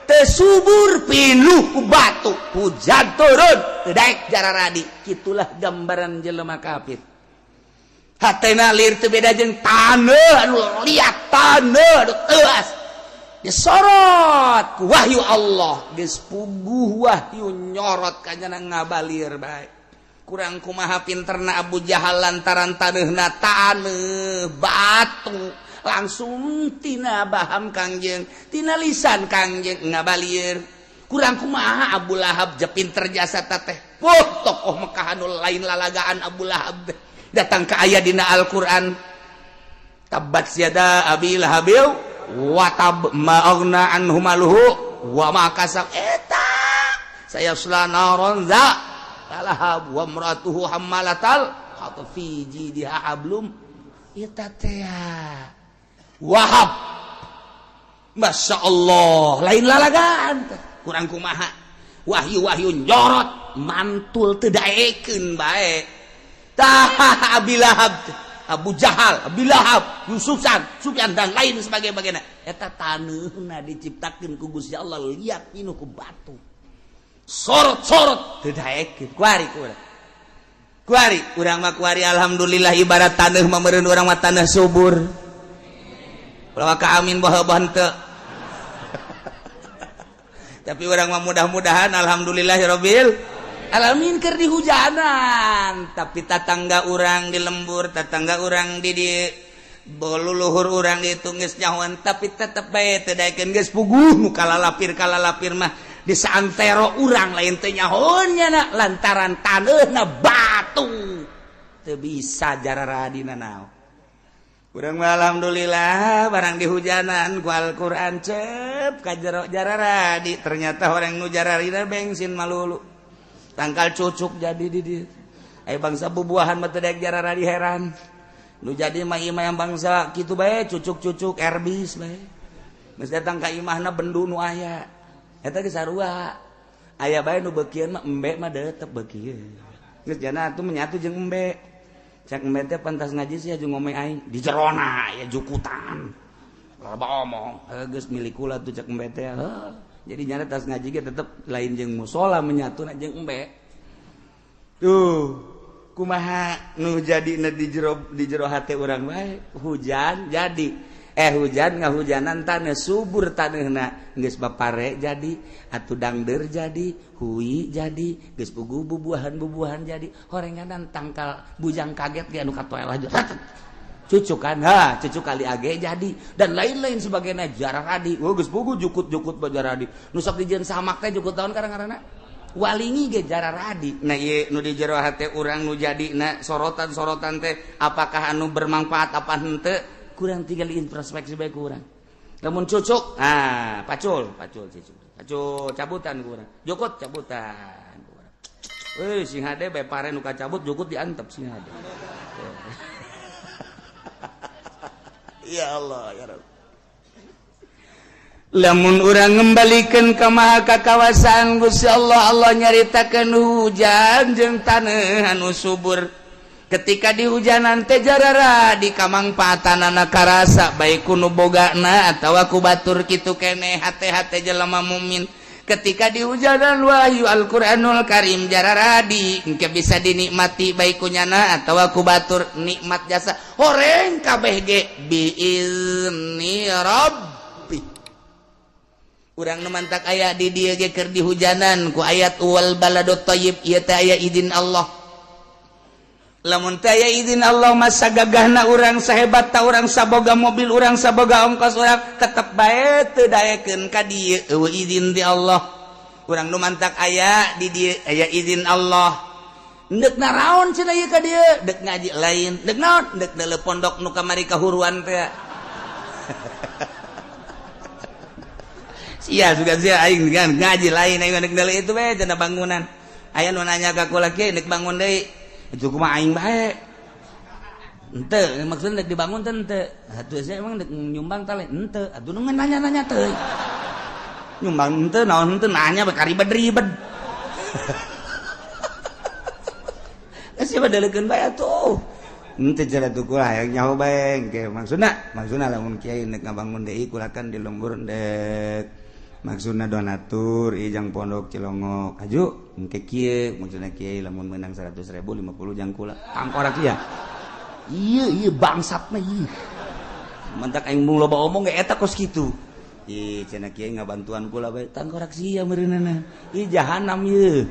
teu subur, pinuh ku batu, hujan turun teu daek jararadi. Kitulah gambaran jelema kafir, hatena lir teu beda jeung taneuh anu liat, taneuh anu teuas. Disorot ku wahyu Allah, geus puguh wahyu nyorot kanyana ngabalir bae. Kurang kumaha pinterna Abu Jahal, lantaran taneuhna taneuh batu, langsung tina baham Kangjeng, tina lisan Kangjeng ngabalir. Kurang kumaha Abu Lahab je pinter jasa teh. Wah, tokoh Mekah anu lain lalagaan Abu Lahab teh. Datang ke ayat dina Al-Qur'an, tabbat yada abi lahabil wa tab ma aghna anhu maluhu wa ma kasab, eta sayasla naron za lahab wa imratuhu hammalatal hatab fi jidiha hablum. Eta teh Wahab, Masya Allah, lain lalagaan teh. Kurang kumaha wahyu-wahyu nyorot mantul teu daekeun bae. Tah, Abi Lahab teh, Abu Jahal, Abi Lahab, Yusufan, Sufyan, dan lain sebagainya, eta taneuhna diciptakeun ku Gusti Allah liat, pinuh ku batu, sorot-sorot teu daekeun. Kuari kurang kuari urang mah, kuari alhamdulillah ibarat taneuh mah meureun urang mah tanah subur. Ulah ka amin baha henteu, tapi urang mah mudah-mudahan alhamdulillahirabbil alamin keur dihujanan. Tapi tatangga urang di lembur, tatangga urang di luluhur urang ditu geus nyahoan, tapi tetep bae teu daekeun. Geus puguh nu kalalapir kalalapir mah di saantero urang lain teu nyahoan nya, lantaran taneuhna batu, teu bisa jararadina naon. Urang mah alhamdulillah barang dihujanan ku Al-Qur'an, cep ka jero jararadi. Ternyata orang nu jararina bensin malulu, tangkal cucuk jadi di dieu. Aya bangsa bubuahan mah teu daek jararadi, heran. Nu jadi mah imah yang bangsa kitu bae, cucuk-cucuk erbis bae. Geus datang ka imahna, bendu nu aya eta ge sarua. Aya bae nu beukieun mah, embe mah tetep beukieun, geus jana atuh menyatu jeung embe. Cek embe teh, "Pantas ngaji sih jeung ngomong aing di jerona ya jukutan, loba omong." Heuh, geus milik kula tuh, cek embe teh. Heuh, jadi nyana tas ngaji ge tetep lain jeung musola, menyatu jeung embe tuh. Kumaha nu jadi di jero hate urang bae? Hujan jadi, hujan ngahujanan tanah subur, tanahna geus bapare jadi atuh, dangder jadi, hui jadi, geus puguh bubuahan bubuahan jadi, horenganan tangkal bujang kaget ge anu katoel aja cucuk kan, ha cucuk kali age jadi, dan lain-lain sebagainya jararadi. Oh, geus puguh jukut-jukut bajaradi nu sok dijieun samak teh jukut tahun kadang-kadang walingi ge jararadi. Nah, ieu nu di jero hate urang nu jadi na sorotan-sorotan teh apakah anu bermanfaat apa henteu? Kurang tinggal introspeksi bae kurang. Lamun cucuk, ah, pacul pacul cucuk, pacul cabutan kurang, jukut cabutan kurang. Euy, sing hade bae pare nu kacabut jukut diantep, sing hade. Ya Allah, ya Rabb. Lamun urang ngembalikan ke maha kakawasaan Gusti Allah, Allah nyaritakeun hujan jeung taneuh anu subur. Ketika di hujanan teh jarara di kamangpaatanana karasa, baik ku nu bogana atawa ku batur, kitu keneh hate-hate jelema mukmin. Ketika di hujanan wahyu Al-Qur'anul Karim jararadi, engke bisa dinikmati baik ku nyana atawa ku batur, nikmat jasa horeng kabeh ge biizni rabbi. Urang nu mantak aya di dieu ge keur dihujanan ku ayat wal baladut thayyib. Ieu teh aya izin Allah. Lamun teu aya izin Allah masa gagahna urang, sahebat ta urang, saboga mobil urang, saboga ongkos urang, tetep bae teu daekeun ka dieu eueuh izin di Allah. Urang nu mantak aya di dieu aya izin Allah. Ndek naraon cenah ieu ka dieu? Dek ngaji lain, dek naon? Dek deuleu pondok nu kamari kahuruan teh. Sia suka sia aing ngaji lain, aing dek deuleu itu bae cenah bangunan. Aya nu nanya ka kula kieu, dek bangun deui. Itu kumaha aing bae. Henteu, maksudna dek dibangun teh henteu. Atuh sia emang dek nyumbang teh lain henteu. Atuh nu nanya-nanya teh. Nyumbang henteu naon henteu nanya bae ribet-ribet. Sia mah deuleukeun bae atuh. Henteu cenah tuh kula hayang nyaho bae engke maksudna, maksudna lamun kiai nek ngabangun deui kula kan di lembur dek maksudna donatur ijang pondok Cilongok aju engke kieu maksudna kiai lamun menang 100.000 50 jang kula tangkorak ieu ieu ieu bangsatna ieu mantak aing mung loba omong ge eta kos kitu ih cenah kiai ngabantuan kula bae tangkorak sia meureunana ih jahanam ieu.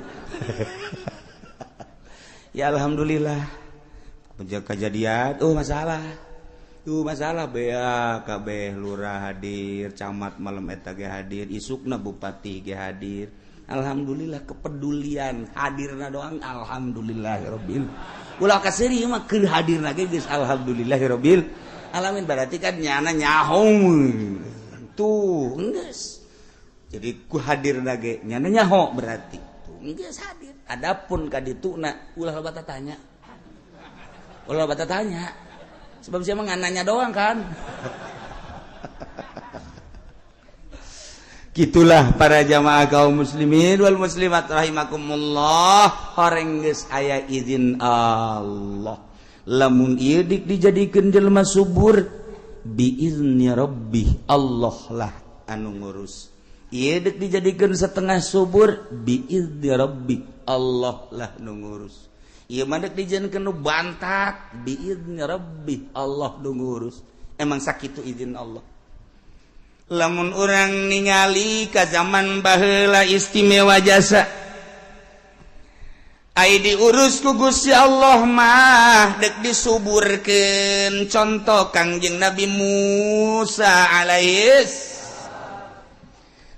Ya alhamdulillah kejadian oh masalah tuh masalah bea kabeh lurah hadir, camat malam eta ge hadir, isukna bupati ge hadir. Alhamdulillah kepedulian hadirna doang alhamdulillahirabbil. Ulah kaseuri mah keur hadirna ge geus alhamdulillahirabbil alamin, berarti kan nyana nyaho tuh geus. Jadi ku hadirna ge nyana nyaho berarti tuh geus hadir. Adapun ka dituna ulah loba tanya. Ulah loba tanya. Sebab siapa nanya doang kan. Gitulah para jamaah kaum muslimin wal muslimat rahimakumullah, horeng geus aya izin Allah. Lamun ieu dik dijadikeun jelema subur biizni rabbih, Allah lah anu ngurus. Ieu dik dijadikeun setengah subur biizni rabbih, Allah lah nu ngurus. Ieu mah dek dijieunkeun nu bantak biizni rabbih, Allah nu ngurus. Emang sakitu izin Allah. Lamun urang ningali ka zaman baheula istimewa jasa ai diurus ku Gusti Allah mah dek disuburkeun. Contoh Kangjeng Nabi Musa alaihis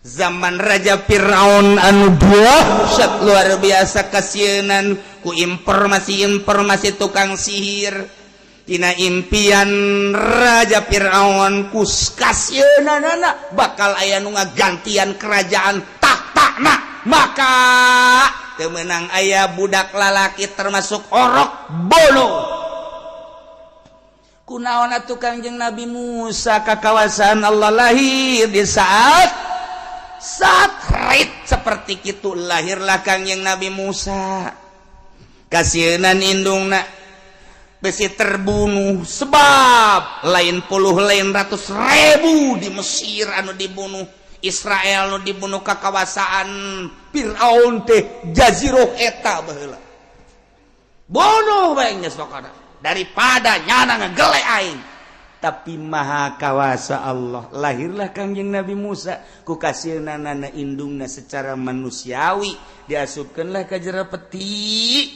zaman Raja Firaun anu dahsyat luar biasa kasieunan ku informasi-informasi tukang sihir tina impian Raja Firaun ku kasieunanana bakal aya nu ngagantian kerajaan tahtana, maka teu meunang aya budak lalaki termasuk orok bolo. Kunaon atuh Kangjeng Nabi Musa ka kawasan Allah lahir di saat saat seperti itu lahirlah Kangjeng Nabi Musa. Kasieunan indungna besi terbunuh sebab lain puluh lain ratus ribu di Mesir anu dibunuh, Israel nu dibunuh ka kawasaan Fir'aun teh jaziroh eta baheula bunuh bae geus pokona daripada nyana ngegele aing. Tapi maha kawasa Allah, lahirlah Kangjeng Nabi Musa ku kasieunana indungna secara manusiawi diasupkeunlah ka jero peti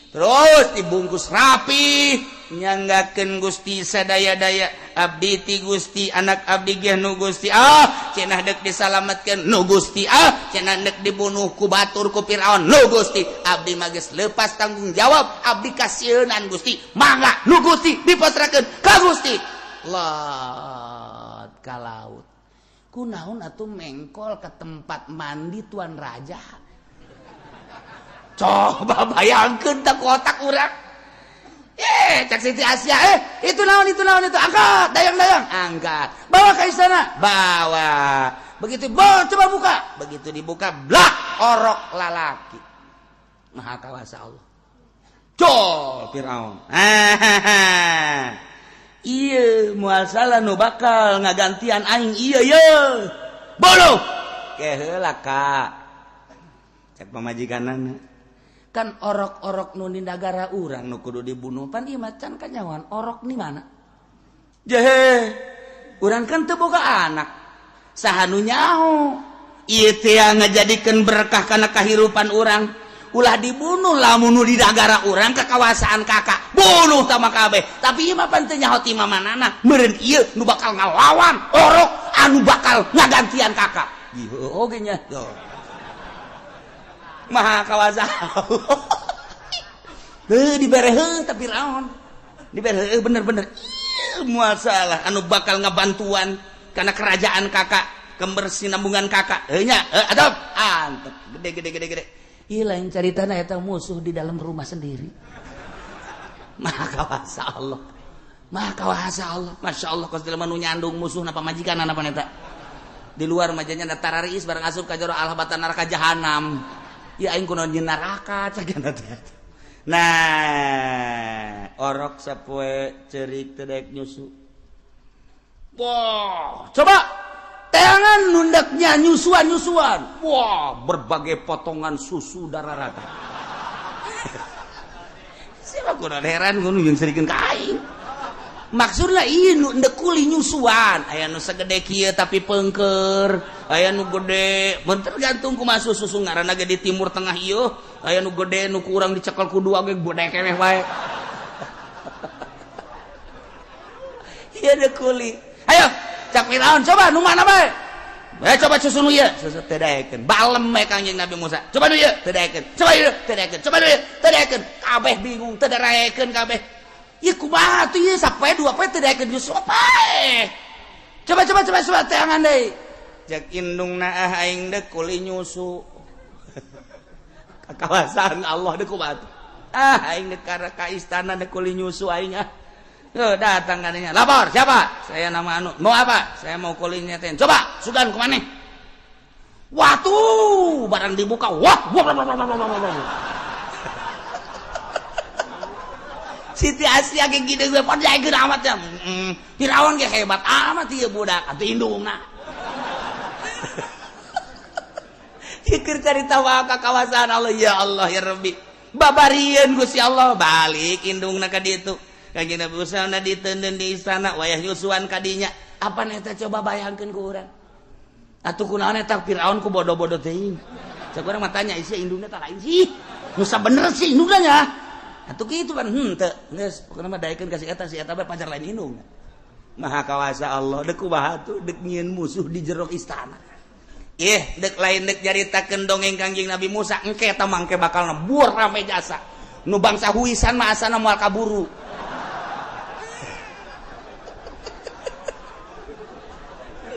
terus dibungkus rapi nyanggakeun Gusti sadaya-daya abdi ti Gusti anak abdi ge nu Gusti ah cenah deuk disalametkeun nu Gusti ah cenah deuk dibunuh ku batur ku Firaun nu Gusti abdi mah geus lepas tanggung jawab abdi kasieunan Gusti mangga nu Gusti dipasrahkeun ka Gusti lot ka laut. Kunaon atuh mengkol ke tempat mandi tuan raja? Coba bayangkeun tak otak urang. Cak Siti Asia, itu naon itu naon itu, angkat, dayang-dayang, angkat. Bawa ke istana, bawa. Begitu, bawa, coba buka. Begitu dibuka, blak, orok lalaki. Maha kawasa Allah. Col Firaun. Iya, moal salah nu bakal ngagantian aing iya ye. Bolo. Keheula ka. Cek pamajikanana. Kan orok-orok nu di nagara urang nu kudu dibunuh pan ieu mah can kanyawan orok di mana? Jehe. Urang kan teu boga anak. Saha nu nyaho? Ieu teh ngajadikeun berkah kana kahirupan urang. Ulah dibunuh, lamun nu di nagara urang kekawasaan kakak bunuh tama kabeh. Tapi ieu mah pan teu nyaho ti mamanana, meureun ieu nu bakal ngalawan orok anu bakal ngagantian kakak. Ieu oge nya. Maha kawasa. Heuh, dibere heuh, tapi raon. Dibere heuh bener-bener. Ieu moal salah anu bakal ngabantuan karena kerajaan kakak, kebersinambungan kakak. Heuh nya, adab. Antep gede gede gede gede. Ieu lain caritana, eta musuh di dalam rumah sendiri. Maha kawasa Allah. Maha kawasa Allah. Masya Allah, kos jelema nu nyandung musuh na pamajikan apa eta. Di luar majanya tararis, barang asup ka jero alhabatan neraka jahanam. Ya aing kunaon di neraka cagana teh. Nah, orok sapoe ceurik teu daek nyusu. Wah, coba teangan nundaknya nyusuan-nyusuan. Wah, berbagai potongan susu darah rata. Siapa kudu heran ngono jeung serikeun ka aing. Maksudna ieu nu endek kuli nyusuan, aya nu segede kieu tapi pengker, aya nu gede, mun tergantung kumaha susu ngaranna ge di Timur Tengah ieu, aya nu gede nu kurang dicekel ku dua ge gede keneh wae. Ieu dek kuli. Ayo, cak Firaun coba nu mana bae? Coba susu nu ieu, susu teu daekeun. Balem we Kangjeng Nabi Musa. Coba nu ieu, teu daekeun. Coba ieu, teu daekeun. Coba nu ieu, teu daekeun. Kabeh bingung, teu daekeun kabeh. Ieu kumaha tuh ieu sapoe dua poe teu daekeun nyusu pae. Coba coba coba coba teangan deui. Cek indungna, ah aing deuk kuli nyusu. Kakawasan Allah deuk kumaha tuh? Ah aing deuk ka istana deuk kuli nyusu aing ah. Tuh, datang katanya. Lapor, siapa? Saya nama anu. Mau apa? Saya mau kulinya ten. Coba, sugan kemana? Wah tuh, barang dibuka. Wah, wah, wah, wah, wah, wah, wah. Siti Asia kayak gini gue pada jaga amat ya. Firaun ge hebat amat ieu budak atuh indungna. Pikir carita wae ka kawasan Allah, ya Allah ya Rabbi. Babarieun Gusti Allah balik indungna ka ditu. Kanjeng Nabi Musa na diteundeun di istana wayah nyusuan kadinya. Apa eta coba bayangkeun ku urang. Atuh kunaon eta Firaun ku bodoh-bodoh teuing. Cek urang mah tanya isi indungna tah lain sih. Nu sabener sih indungna nya. Atuh kitu kan henteu. Geus pokona mah daekeun ka si eta bae pacar lain indungna. Maha kawasa Allah deuk kumaha tuh deuk nyieun musuh di jero istana. Ih, dek lain dek nyaritakeun dongeng Kangjeng Nabi Musa engke eta mangke bakal nebur rame jasa. Nu bangsa huisan mah asana moal kaburu.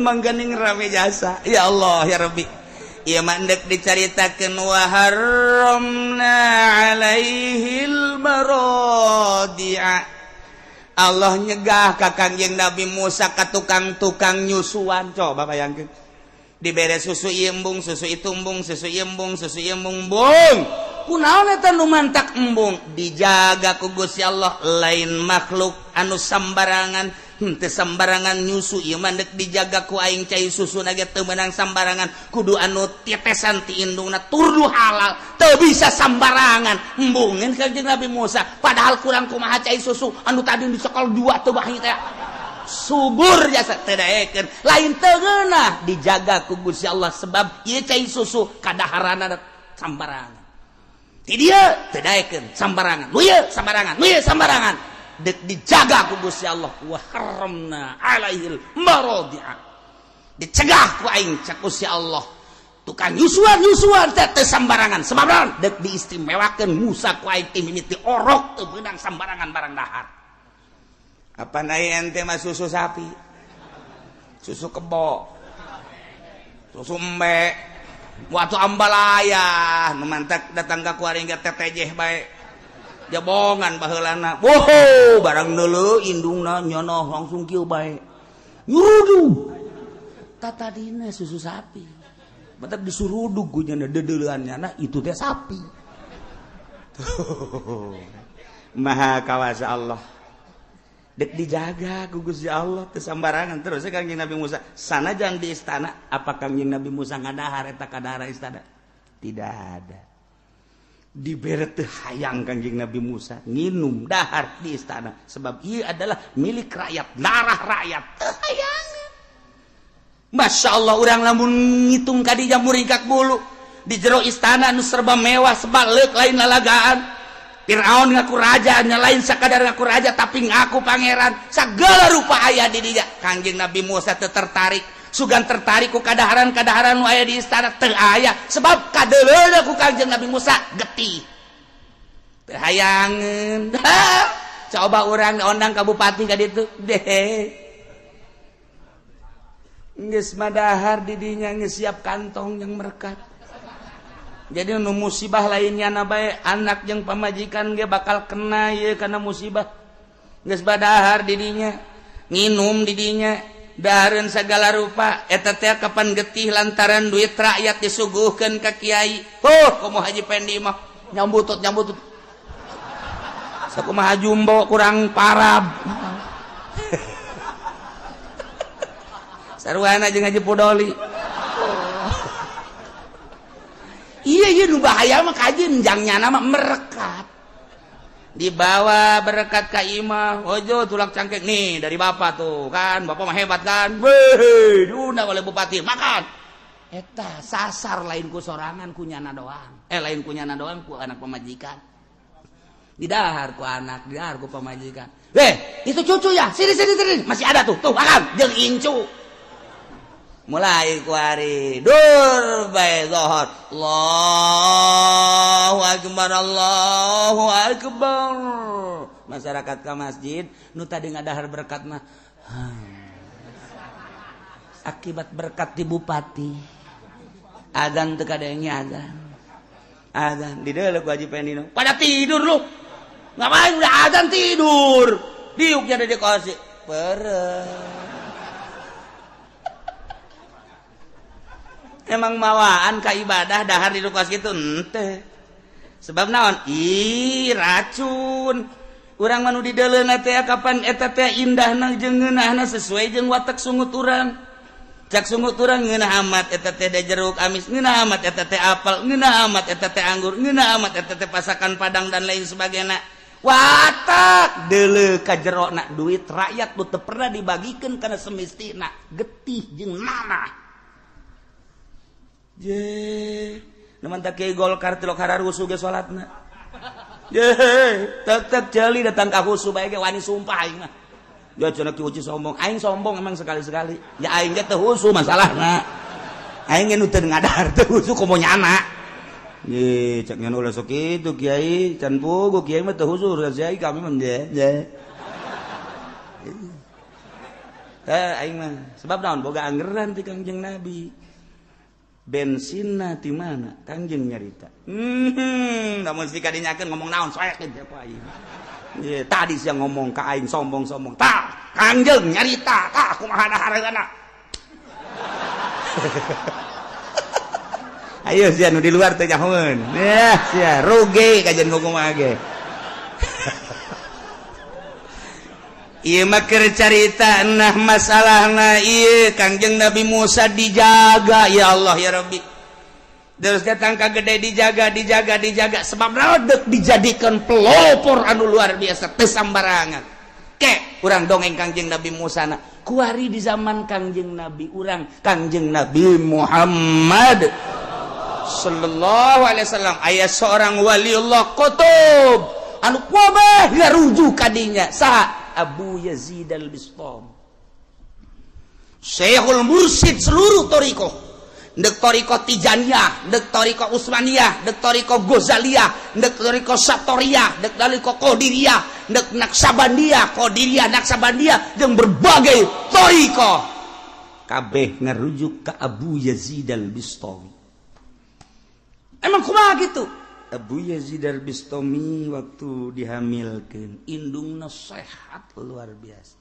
Mangganing rame jasa. Ya Allah ya Rabbi. Ieu mah endek dicaritakeun wa harramna alaihil maradi'a. Allah nyegah ka Kangjeng Nabi Musa ka tukang-tukang nyusuan. Coba bayangkeun. Dibere susu ieu embung, susu itu embung, susu ieu embung, susu ieu embung, embung. Kunaon eta nu mantak embung? Dijaga ku Gusti Allah, lain makhluk anu sambarangan. Henteu sambarangan nyusu ieu mah deuk dijaga ku aing cai susu na ge teu meunang sambarangan, kudu anu tetesan ti indungna turdu halal, teu bisa sambarangan. Embungeun Kangjeng Nabi Musa, padahal kurang kumaha cai susu anu tadi dicekel dua teu bahi teh. Subur jasa teu daekeun, lain teu ngeunah, dijaga ku Gusti Allah sebab ieu cai susu kadaharana sambarangan. Ti dieu teu daekeun sambarangan, nu ieu sambarangan, nu ieu sambarangan. Dek dijaga ku Gusti Allah wa haramna alaihil maradi'a. Dicegah ku aing cak Gusti Allah. Tukang nyusuan-nyusuan teh teu sambarangan sebab naon? Dek diistimewakeun Musa ku aing ti mimiti orok teu meunang sambarangan barang dahar. Apa naik ente mah susu sapi, susu kebo, susu embe, waktu ambalaya, nu mantak datang ka kuari ge tetejeh bae. Jabongan baheulana. Wow, barang neuleuh indungna nyono langsung kieu bae. Nyurudug. Tatadina susu sapi. Batak disurudug ku nya deudeuleun nyana itu teh sapi. Maha kawasa Allah. Dek dijaga ku Gusti Allah teu sambarangan terus Kangjeng Nabi Musa sanajan di istana. Apa Kangjeng Nabi Musa ngadahar eta kadahara istana? Tidak ada. Dibere teu hayang Kangjeng Nabi Musa nginum dahar di istana sebab ieu adalah milik rakyat, darah rakyat, teu hayang. Masya Allah, urang lamun ngitung kadinya muringkak bulu. Di jero istana nu serba mewah, sebalik lain lalagaan. Fir'aun ngaku raja, nya lain sakadar ngaku raja tapi ngaku pangeran. Segala rupa aya di dinya. Kangjeng Nabi Musa teu tertarik. Sugan tertarik ku kadaharan-kadaharan nu aya di istana teu aya, sebab kadeuleuna ku Kangjeng Nabi Musa getih. Teu hayangeun. Coba urang diondang ka bupati ka ditu. Deh. Geus madahar di dinya, geus siap kantong yang merekat. Jadi nu musibah lainnya na bae, anak jeung pamajikan ge bakal kena ieu kana musibah. Geus badahar di dinya, nginum di dinya, dahareun sagala rupa. Eta teh kapan getih lantaran duit rakyat disuguhkeun ka kiai. Huh, komo Haji Pendi mah nyambutut nyambutut. Sakumaha jumbo kurang parab. Sarwana jeung Haji Pudoli. Iya iya nu bahaya mah kajin jangnya nama merekat. Dibawa berkat ka imah, ojo tulak cangkek nih dari bapak tuh kan, bapak mah hebat kan. Weh, diundang oleh bupati, makan. Eta sasar lain ku sorangan, ku nyana doang. Lain ku nyana doang, ku anak pemajikan. Didahar ku anak, didahar ku pemajikan. Weh, itu cucu ya, sini sini sini, masih ada tuh, tuh makan, jeung incu. Mulai kuari dur bae zuhur, Allahu akbar, Allahu akbar. Masyarakat ka masjid nu tadi ngadahar berkat mah akibat berkat di bupati. Azan teu kadenge azan. Azan di deuleu ku Haji Pendino. Pada tidur lu. Ngapain udah azan tidur? Diuknya ada di kosi. Pereh. Emang mawaan ka ibadah dahar di kos kitu henteu. Sebab naon? Ih, racun. Urang mah nu di deuleuna teh kapan eta teh indahna jeung ngeunahna sesuai jeung watak sungut urang. Cak sungut urang ngeunah amat eta teh jeruk amis, ngeunah amat eta teh apel, ngeunah amat eta teh anggur, ngeunah amat eta teh pasakan padang dan lain sebagainya. Watak deuleu ka jerona duit rakyat nu teu pernah dibagikeun kana semestina, getih jeung nanah. Je, nu mantak kiai Golkar tilok hararusuh ge salatna. Je, tetep jeli datang ka husu bae ge wani sumpah aing mah. Ya cenah ki uci sombong, aing sombong emang sekali-sekali. Ya aing ge teu husu masalahna. Aing ge nu teu ngadahar teu husu komo nyana. Ye, cek nyan ulah sok kitu kiai, can puguh kiai mah teu husu, kiai kami mah je. Je. Teh aing mah sebab naon boga anggeran ti Kangjeng Nabi. Bensinna ti mana? Kangjeng nyarita. Namun si kadinyakeun ngomong naon soekeun siapa aing. Ye, tadi sia ngomong ka aing sombong-sombong. Tah, Kangjeng nyarita, tah kumaha dahareunana. Ayo sia nu di luar teh nyahoeun. Yah, sia rugi kajian kumaha ge. Ieu mah keur carita nah masalahna ieu Kangjeng Nabi Musa dijaga ya Allah ya Rabbi. Terus datang ka gede dijaga dijaga dijaga sebab naon dijadikan pelopor anu luar biasa teu sambarangan. Ke urang dongeng Kangjeng Nabi Musa na kuari di zaman Kangjeng Nabi urang Kangjeng Nabi Muhammad sallallahu alaihi wasallam aya seorang waliullah qutub anu kabeh ngarujuk ka dinya saha? Abu Yazid Al-Bistami, Syekhul Mursyid seluruh thariqah, ndek thariqah Tijaniyah, ndek thariqah Utsmaniyah, ndek thariqah Ghazaliyah, ndek thariqah Satoriyah, ndek thariqah Qadiriyah, ndek Naksabandiyah, Qadiriyah, Naksabandiyah, jeung berbagai thariqah kabeh ngarujuk ka Abu Yazid Al-Bistami. Emang kumaha gitu? Abu Yazid Al-Bistami waktu dihamilkan indungna sehat luar biasa.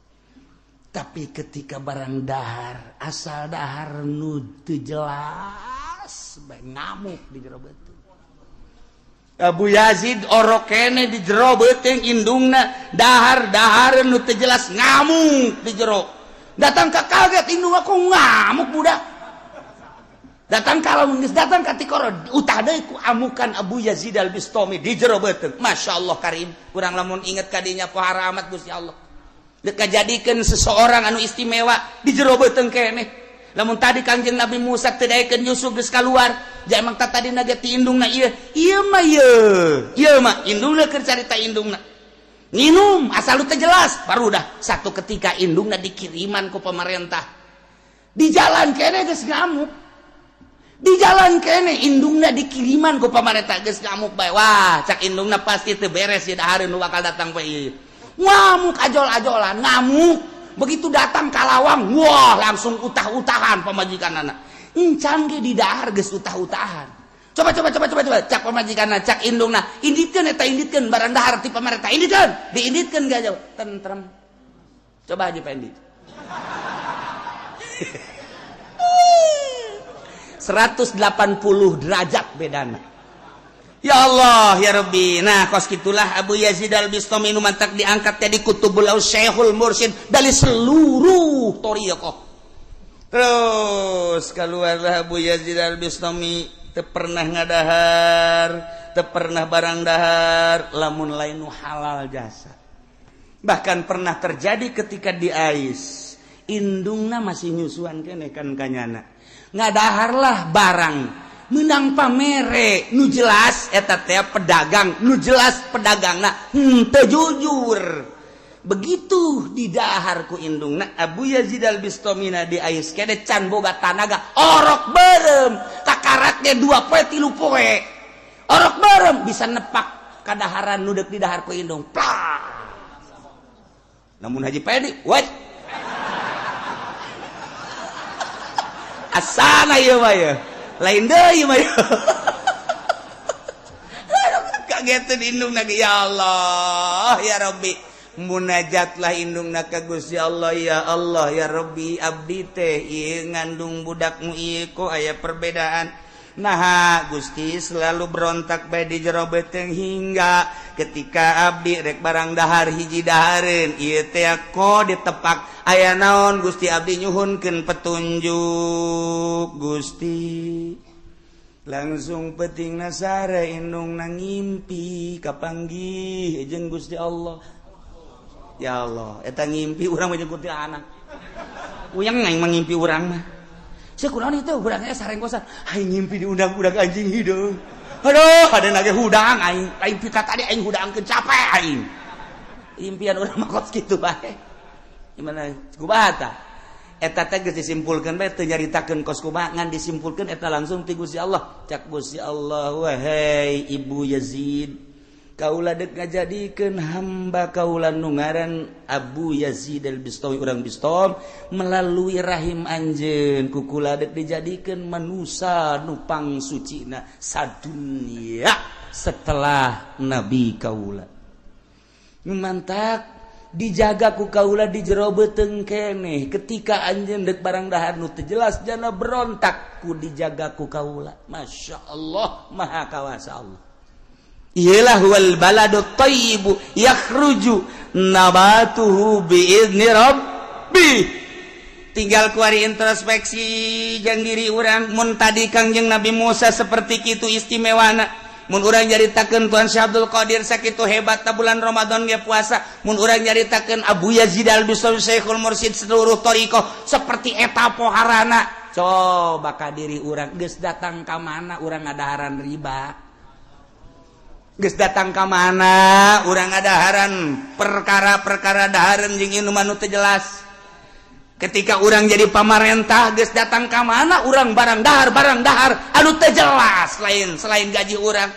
Tapi ketika barang dahar, asal dahar nu teu jelas bae ngamuk di jero beuteung. Abu Yazid orok kene di jero beuteung indungna dahar dahar nu teu jelas ngamuk di jero. Datang ka kaget indung aku ngamuk budak. Datang kalau geus datang ka tikoro utah deui ku amukan Abu Yazid Al-Bistami di jero beuteung. Masya Allah karim. Urang lamun inget ka dinya pohara amat Gusti Allah. Dek kajadikeun seseorang anu istimewa di jero beuteung keneh. Lamun tadi Kangjeng Nabi Musa teu daekeun nyusu geus kaluar, ja emang tah tadi naga ti indungna ieu. Ieu mah ieu. Ieu mah indungna keur carita indungna. Nginum asal lu teu jelas, baru dah satu ketika indungna dikiriman ku pemerintah. Di jalan kene geus ngamuk. Di jalan kene indungna dikiriman ku pemerintah geus ngamuk bae. Wah, cak indungna pasti teu beres ieu dahareun nu bakal datang bae ieu. Ngamuk ajol-ajolan, ngamuk. Begitu datang ka lawang, wah, langsung utah-utahan pamajikan anak. Encan ge di dahar geus utah-utahan. Coba, coba, coba, coba, coba, cak pamajikan, cak indungna, inditkeun eta, inditkeun barang dahar ti pemerintah, inditkeun, diinditkeun gak jauh, tentrem. Coba aja Pendi. 180 derajat bedana. Ya Allah ya Rabbi. Nah, kos gitulah Abu Yazid Al Bistami nu mantak diangkat jadi kutubul Syekhul Mursyid dari seluruh thariqah. Terus keluarlah Abu Yazid Al Bistami, teu pernah ngadahar, teu pernah barang dahar lamun lain nu halal jasa. Bahkan pernah terjadi ketika di Ais, indungna masih nyusuan kene kan kanyana. Ngadaharlah barang menang pamere nu jelas eta teh pedagang, nu jelas pedagangna henteu jujur. Begitu didahar ku indungna, Abu Yazid Al Bistomina di ais kene can boga tanaga, orok berem kakaraknya 2 poe, 3 poe, orok berem bisa nepak kadaharan nu deuk didahar ku indung. Plak. Namun Haji Pedi what asana ieu mah ya lain deui mah, kagetan indung lagi. Ya Allah ya Rabbi, munajatlah indungna ka Gusti Allah. Ya Allah ya Rabbi, abdi teh ieu ngandung budakmu ieu kok aya perbedaan. Nah, Gusti, selalu berontak bae di jero beteng hingga ketika abdi rek barang dahar hiji dahareun ieu teh kok ditepak aya naon. Gusti, abdi nyuhunkeun petunjuk, Gusti. Langsung peting nasare indung nang ngimpi kapanggih jeung Gusti Allah. Ya Allah, eta ngimpi urang mah jeung anak uyang aing mah ngimpi urang mah. Kunaon itu hudangnya sarenggosan aing ngimpi diundang-undang anjing hideung. Aduh, ada nage hudang aing, aing pika tadi aing hudangkeun, capek aing. Impian urang mah kos kitu bae. Gimana kumaha tah eta teh? Geus disimpulkeun bae, teu nyaritakeun kos kumaha, ngan disimpulkeun eta langsung ti Gusti Allah. Cak Gusti Allah, "Wahai Ibu Yazid, kaula dek ngajadikeun hamba kaula nu ngaran Abu Yazid Al Bistami urang Bistom melalui rahim anjeun. Ku kula dek dijadikeun manusa nu pangsucina sadunya setelah nabi kaula. Mantak dijaga ku kaula di jero beuteung keneh. Ketika anjeun dek barang dahar nu teu jelas jana berontak, ku dijaga ku kaula." Masya Allah, maha kawasa Allah. Iyalah, wal baladu thayyibu yakhruju nabatuhu biizni rabbi. Tinggal kuari introspeksi jang diri urang. Mun tadi Kangjeng Nabi Musa seperti kitu istimewana, mun urang nyaritakeun Tuan Syekh Abdul Qadir sakitu hebat bulan Ramadan ge puasa, mun urang nyaritakeun Abu Yazid Al Bistami Syekhul Mursyid seluruh thariqah seperti eta poharana, coba ka diri urang, geus datang ka mana urang ngadaharan riba? Geus datang ka mana urang ngadaharan perkara-perkara dahareun jeung inuman nu teu jelas? Ketika urang jadi pamarentah, geus datang ka mana urang barang dahar, barang dahar anu teu jelas lain selain gaji urang?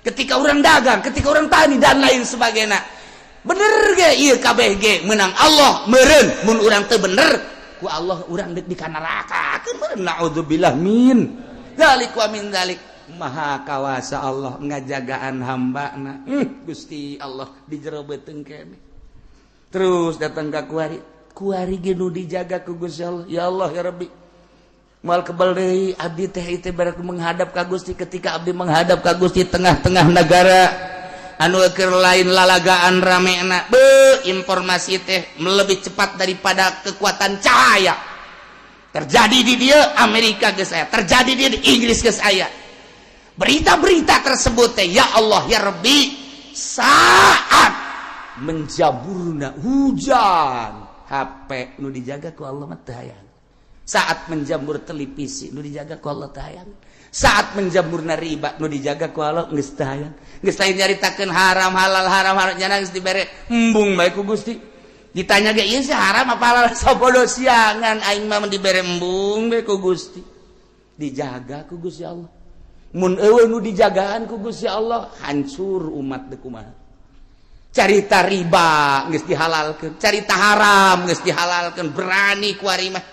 Ketika urang dagang, ketika urang tani, dan lain sebagainya, bener ge ieu kabeh ge menang Allah meureun. Mun urang teu bener, ku Allah urang deuk di neraka meureun. Naudzubillah min dzalik wa min dzalik. Maha kawasa Allah ngajagaan hamba na. Gusti Allah di jero beuteung kene. Terus datang ka kuari, kuari ge nu dijaga ku Gusti Allah. Ya Allah ya Rabbi, moal kebal deui abdi teh teh berarti menghadap ka Gusti. Ketika abdi menghadap ka Gusti tengah-tengah negara anu keur lain lalagaan ramena be, informasi teh lebih cepat daripada kekuatan cahaya. Terjadi di dia Amerika geus aya, terjadi di Inggris geus aya berita-berita tersebut teh. Ya Allah ya Rabbi, saat menjaburna hujan, HP nu dijaga ku Allah mah teu hayang. Saat menjamur televisi nu dijaga ku Allah teh hayang. Saat menjamurna riba nu dijaga ku Allah geus teh hayang. Geus lain nyaritakeun haram halal haram haram nyana geus dibere embung bae ku Gusti. Ditanya ge ieu sih haram apa halal sabodo siangan aing mah dibere embung bae ku Gusti. Dijaga ku Gusti Allah. Mun eueuh nu dijagaan ku Gusti Allah hancur umat deui kumaha. Carita riba geus dihalalkeun, carita haram geus dihalalkeun, berani ku ari mah.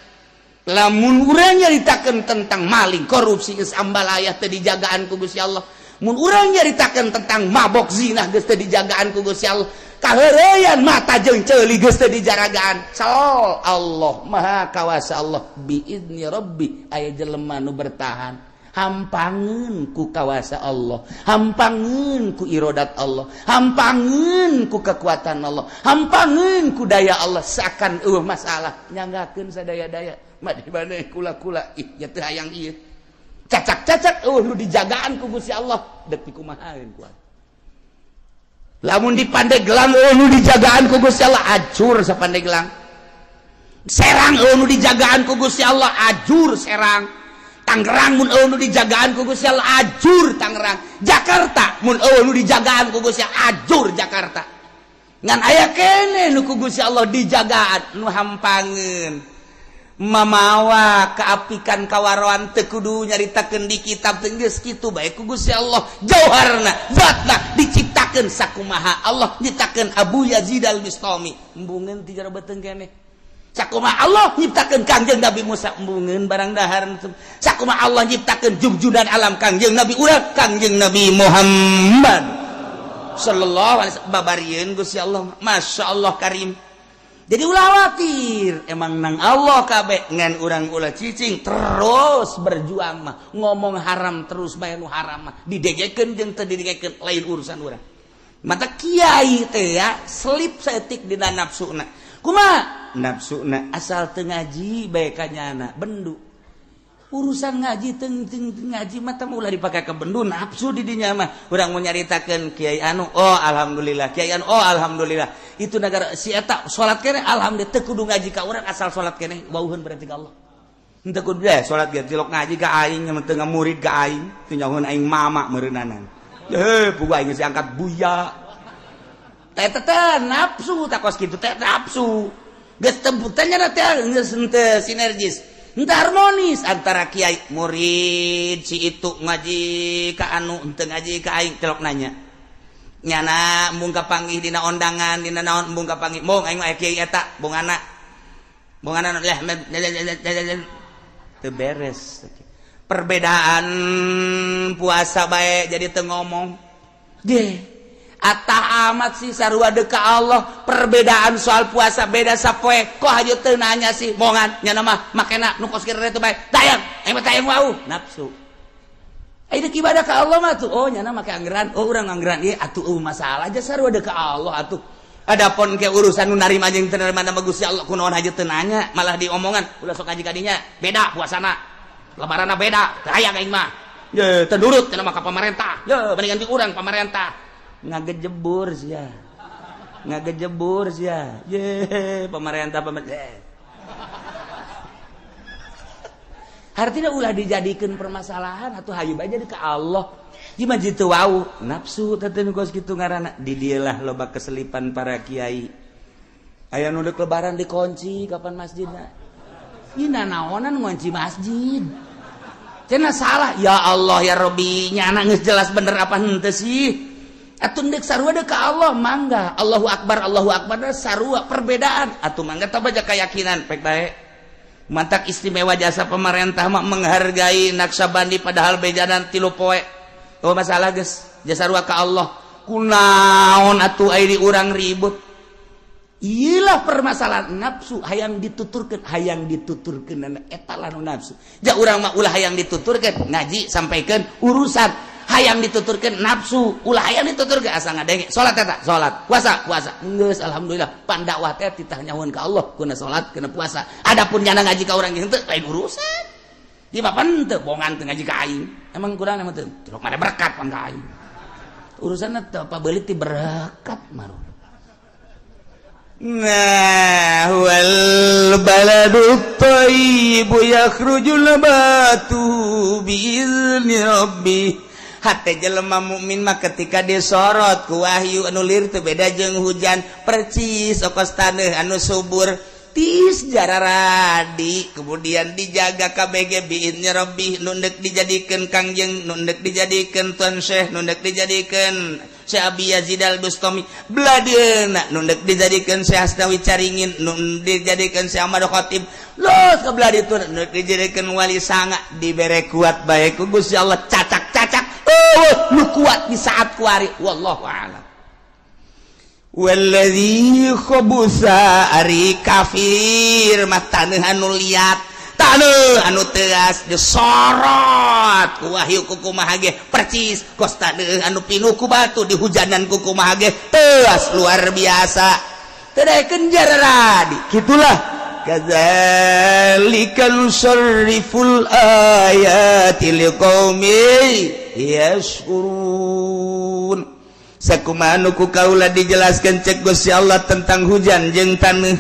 Lamun urang nyaritakeun tentang maling, korupsi geus ambalaya teu dijagaan ku Gusti Allah. Mun urang nyaritakeun tentang mabok zina geus teu dijagaan ku Gusti Allah. Kaheureuyan mata jeung ceuli geus teu dijaragaan. Sal Allah Maha Kawasa Allah biizni Rabbi aya jelema nu bertahan. Hampangeun ku kawasa Allah, hampangeun ku irodat Allah, hampangeun ku kekuatan Allah, hampangeun ku daya Allah seakan eueuh masalah nyanggakeun sadaya-daya. Mah di mana kula-kula ih nya teu hayang ieu. Cacak-cacak eueuh nu dijagaan ku Gusti Allah deuk dikumahaeun kuat. Lamun di Pandeglang eueuh nu dijagaan ku Gusti Allah acur sapandeglang. Serang eueuh nu dijagaan ku Gusti Allah ajur Serang. Tangerang mun eueuh nu dijagaan ku Gusti Allah ajur Tangerang. Jakarta mun eueuh nu dijagaan ku Gusti Allah ajur Jakarta. Ngan aya keneh nu ku Gusti Allah dijagaan nu hampangeun. Mamawa keapikan kawaroan teu kudu nyaritakeun di kitab teu geus kitu bae ku Gusti Allah. Jauharna zatna diciptakeun sakumaha Allah nyiptakeun Abu Yazid Al-Bistami. Embungeun ti jero beuteung keneh. Sakumaha Allah nyiptakeun Kangjeng Nabi Musa embungeun barang dahar. Sakumaha Allah nyiptakeun jugjudan alam Kangjeng Nabi urang Kangjeng Nabi Muhammad sallallahu alaihi wasallam babarieun Gusti Allah. Masya Allah karim. Jadi ulah khawatir emang nang Allah kabeh ngan urang ulah cicing terus berjuang mah ngomong haram terus bae nu haram mah didegekeun jeung teu didegekeun lain urusan urang. Mata kiai teh ya selip saeutik dina nafsuna. Kumaha nafsuna asal teu ngaji bae ka nyana bendu. Urusan ngaji teng teng ngaji mah teh ulah dipake ke bendu nafsu di dinya mah. Urang mau nyaritakeun kiai anu oh alhamdulillah kiai anu oh alhamdulillah itu negara si eta salat keneh alhamdulillah teu kudu ngaji ka urang asal salat keneh wauheun berarti ka Allah. Henteu kudu deh salat ge cilok ngaji ka aing teu murid ka aing teu nyahoeun aing mama meureunanan. Heuh puguh aing geus diangkat buya. Teh teh nafsu takos kitu teh nafsu. Geus temputannya teh geus henteu sinergis. Henteu harmonis antara kiai murid si itu ngaji ka anu henteu ngaji ka aing celok nanya. Nyana embung kapanggih dina ondangan dina naon embung kapanggih mong aing mah kiai eta bongana. Bongana leh teu beres. Perbedaan puasa bae jadi teu ngomong. Ge atah amat sih sarua deka Allah perbedaan soal puasa beda sapoe kok hayu teu nanya sih mongan nyana mah makena nu kos kieu teh bae tayang aing mah tayang wau nafsu ai deuk ibadah ka Allah mah tuh oh nyana make anggeran oh urang anggeran ieu atuh eueuh masalah aja sarua deka Allah atuh adapun ke urusan nu narima jeung teu narima mah Gusti Allah kunaon hayu teu nanya malah diomongan ulah sok ngaji ka dinya beda puasana lebaranna beda teu hayang aing mah ye teu nurut cenah mah ka pamarentah ye mendingan di urang pamarentah ngagejebur sia ngagejebur sia ye pemerintah pemerintah artinya ulah dijadikan permasalahan atau hayu bae jadi ke Allah gimana jitu wau nafsu teh kos kitu ngaranna di dieulah loba keselipan para kiai aya nu deuk lebaran dikunci kapan masjidna ieu nanaonan ngunci masjid cenah salah ya Allah ya Rabbi nyana geus jelas bener apa henteu sih atuh deuk sarua deuk ka Allah mangga Allahu akbar sarua perbedaan atuh mangga tah baca keyakinan pek bae mantak istimewa jasa pemerintah mah menghargai Naksabandi padahal bejanan 3 poe oh masalah geus jasa sarua ka Allah kunaon atuh ai di urang ribut iyalah permasalahan nafsu hayang dituturkeun eta lah nu nafsu ja urang mah ulah hayang dituturkeun ngaji sampaikeun urusan hayang dituturkeun nafsu ulah hayang dituturkeun asa ngadenge salat eta salat puasa puasa geus alhamdulillah pan dakwah teh titah nyahoan ka Allah kuna salat kuna puasa adapun nyana ngaji ka urang henteu lain urusan ieu mah pan teu bongan teu ngaji ka aing emang kurang emang teu cilok mah berkat pan ka aing urusanna teu apa beulit ti berkat maru Nah, wal baladu thayyibu yakhruju nabatuhu biizni rabbih. Hate jelema mukmin mah ketika disorot ku wahyu anu lir teu beda jeung hujan, percis okos taneuh anu subur, tis jararadi, kemudian dijaga KBG biizni rabbih. Nu ndek dijadikeun kangjeng, nu ndek dijadikeun Tuan Syekh, nu ndek dijadikeun Syekh Abi Yazid Al Bustami beladeuna, nu ndek dijadikeun Syekh Asnawi Caringin, nu dijadikeun Syekh Ahmad Khatib los ke belah ditu, nu dijadikeun Wali Sanga, dibere kuat bae ku Gusti Allah. Cacak-cacak, oh, nu kuat di saat kuari, wallahu a'lam. Walladzi khabusa, ari kafir mah taneuh anu liat, taneuh anu teas, disorot ku wahyu kukumaha ge percis kos taneuh anu pinuh ku batu, dihujanan kukumaha ge teas luar biasa, teu daekeun jararadi. Kitulah, kadzalika nusarriful ayati liqaumin yashkurun. Sakumaha nu ku kaula dijelaskan cek Gusti Allah tentang hujan jeung taneuh,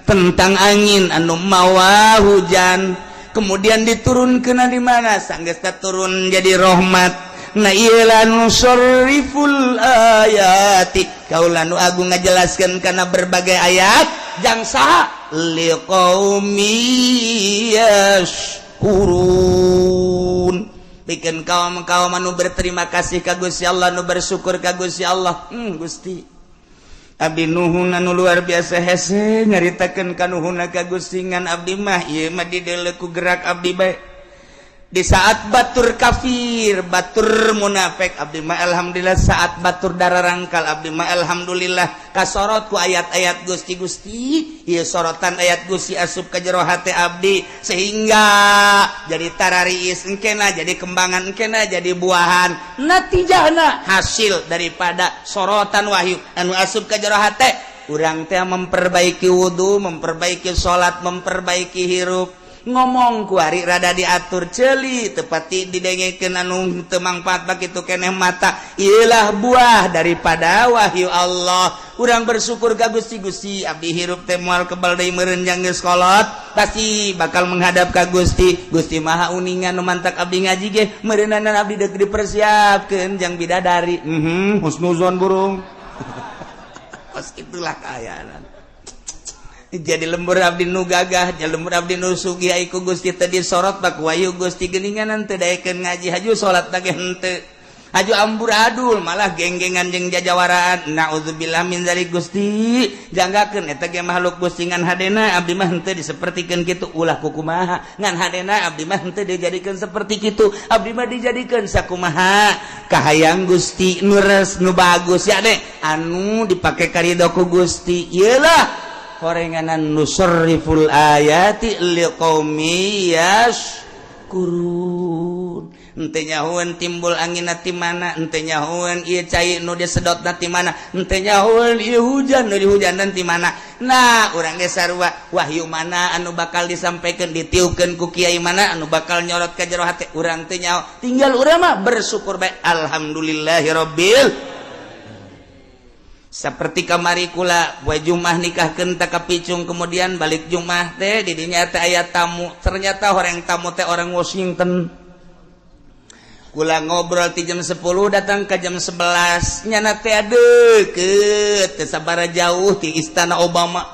tentang angin anu mawa hujan, kemudian diturunkeun di mana, sanggeus turun jadi rahmat. Nah, ieu nusarriful ayati, kaula nu agung ngajelaskeun kana berbagai ayat jang saha? Liqaumi yashkurun, bikin kaum kaum anu berterima kasih ka Gusti Allah, nu bersyukur ka Gusti Allah. Gusti, abdi nuhun anu luar biasa, hese nyaritakeun kanuhunna ka Gusti, ngan abdi mah ieu mah dideuleu ku gerak abdi bae. Di saat batur kafir, batur munafik, abdi mah alhamdulillah. Saat batur darah rangkal, abdi mah alhamdulillah kasorot ku ayat-ayat Gusti. Gusti, ieu sorotan ayat Gusti asup ka jero hate abdi sehingga jadi tarariis engkena, jadi kembangan engkena, jadi buahan. Natijahna, hasil daripada sorotan wahyu anu asup ka jero hate urang teh, memperbaiki wudhu, memperbaiki salat, memperbaiki hirup, ngomong kuari rada diatur, celi tepati didengekeun anu teu mangfaat bagitu keneh mata. Ilah buah daripada wahyu Allah. Urang bersyukur ka Gusti. Gusti, abdi hirup teh moal kebal deui meureun, jang geus kolot pasti bakal menghadap ka Gusti. Gusti Maha uningan, nu mantak abdi ngaji ge meureunan abdi deuk dipersiapkeun jang bidadari. Husnuzon burung. Kos itulah kaayaan. Jadi lembur abdi nu gagah, jadi lembur abdi nu sugih, ai ku Gusti teh disorot bak wahyu Gusti geuningan teu daekeun ngaji, haju salat teh henteu, haju amburadul, malah geng-gengan jeung jajawaraan. Naudzubillah min zalik. Gusti, janggakeun eta ge makhluk Gusti, ngan hadena abdi mah henteu disapertikeun kitu. Ulah kukumaha, ngan hadena abdi mah henteu dijadikeun seperti kitu. Abdi mah dijadikeun sakumaha kahayang Gusti, nu res, nu bagus ya deh, anu dipake karido ku Gusti. Ieu lah horenganan nusarriful ayati liqaumi yashkurun. Henteu nyahoeun timbul angin ti mana, henteu nyahoeun ieu cai nu disedot ti mana, henteu nyahoeun ieu hujan nu dihujanan ti mana. Nah, urang ge sarua, wahyu mana anu bakal disampaikan, ditiupkeun ku kiai mana anu bakal nyorot ka jero hate urang, teu nyaho. Tinggal urang mah bersyukur bae, alhamdulillahirabbil. Seperti kamari kula poe Jumat nikahkeun tak kapicung, kemudian balik Jumat teh di dinya teh aya tamu. Ternyata orang tamu teh orang Washington. Kula ngobrol ti jam 10 datang ke jam 11, nyana teh deket, teu sabara jauh ti istana Obama.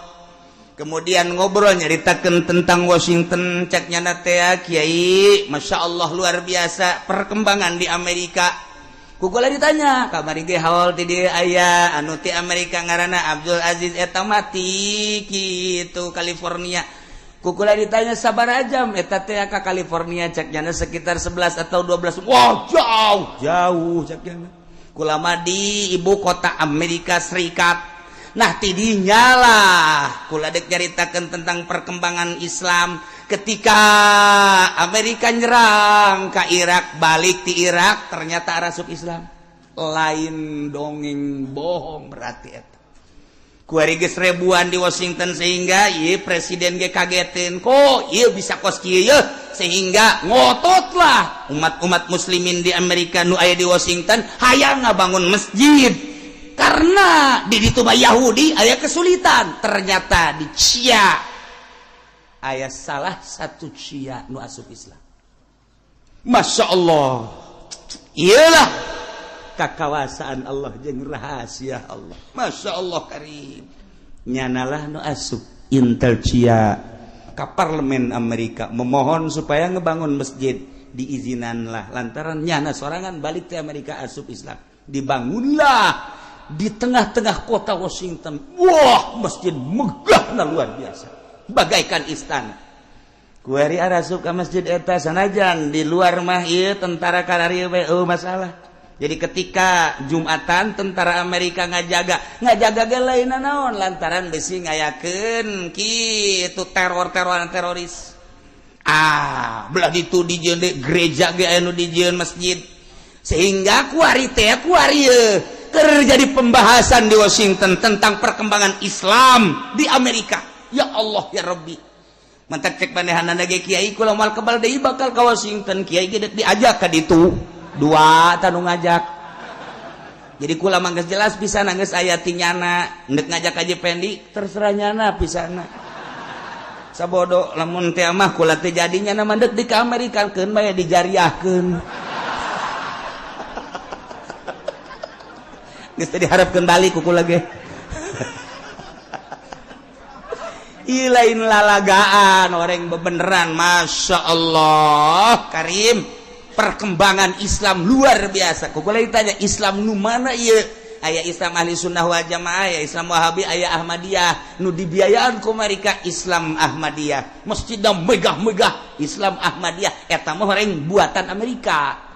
Kemudian ngobrol, nyaritakeun tentang Washington. Cek nyana teh, "Kiai, Masya Allah, luar biasa perkembangan di Amerika." Ku kula ditanya, kamari ge haul ti dieu aya anu ti Amerika ngaranna Abdul Aziz, eta mati kitu California. Ku kula ditanya, "Sabaraha jam eta teh ka California?" Cek nyana, "Sekitar 11 atau 12." "Wah, jauh jauh," cek nyana. Kula mah di ibu kota Amerika Serikat. Nah, tidinya lah kula dek nyaritakeun tentang perkembangan Islam ketika Amerika nyerang ke Irak, balik di Irak ternyata arasup Islam. Lain dongeng bohong berarti eta. Kuari geus ribuan di Washington, sehingga ieu presiden ge kagetin, kok ieu bisa kos kieu, sehingga ngototlah umat-umat muslimin di Amerika nu aya di Washington hayang ngabangun masjid. Karena di ditu mah Yahudi aya kesulitan. Ternyata di Cia aya salah satu Cia nu asup Islam. Masya Allah, iyalah kakawasaan Allah jeung rahasia Allah. Masya Allah karim. Nyanalah nu asup Intel Cia ka parlemen Amerika memohon supaya ngebangun masjid, diizinanlah lantaran nyana sorangan balik ke Amerika asup Islam. Dibangunlah di tengah-tengah kota Washington. Wah, masjid megah luar biasa, bagaikan istana. Kuari arasup ka masjid eta sanajan di luar mah ieu tentara kararieu we eueuh masalah. Jadi ketika Jumatan tentara Amerika ngajaga ge lain naon lantaran besi ngayakeun kitu teror-teroran teroris. Ah, belah ditu dijieun gereja ge anu dijieun masjid. Sehingga kuari teh kuari terjadi pembahasan di Washington tentang perkembangan Islam di Amerika. Ya Allah ya Rabbi. Mantak cek manehanana ge kiai kula moal kebal deui bakal ka Washington, kiai ge deuk diajak ka ditu. Dua tanu ngajak. Jadi kula mah geus jelas pisan geus aya ti nyana, ndek ngajak Haji Pendi terserah nyana pisana. Sabodo lamun teh mah kula teh jadi nyana mah deuk di ka Amerika keun bae dijariahkeun. Geus teh diharapkeun balik ku kula ge. Ih lain lalagaan orang bebeneran. Masya Allah karim, perkembangan Islam luar biasa. Ku kula ditanya Islam nu mana ieu? Aya Islam Ahli Sunnah wal Jamaah, aya Islam Wahabi, aya Ahmadiyah. Nu dibiayaan ku mereka Islam Ahmadiyah. Masjidna megah-megah Islam Ahmadiyah eta mah orang buatan Amerika.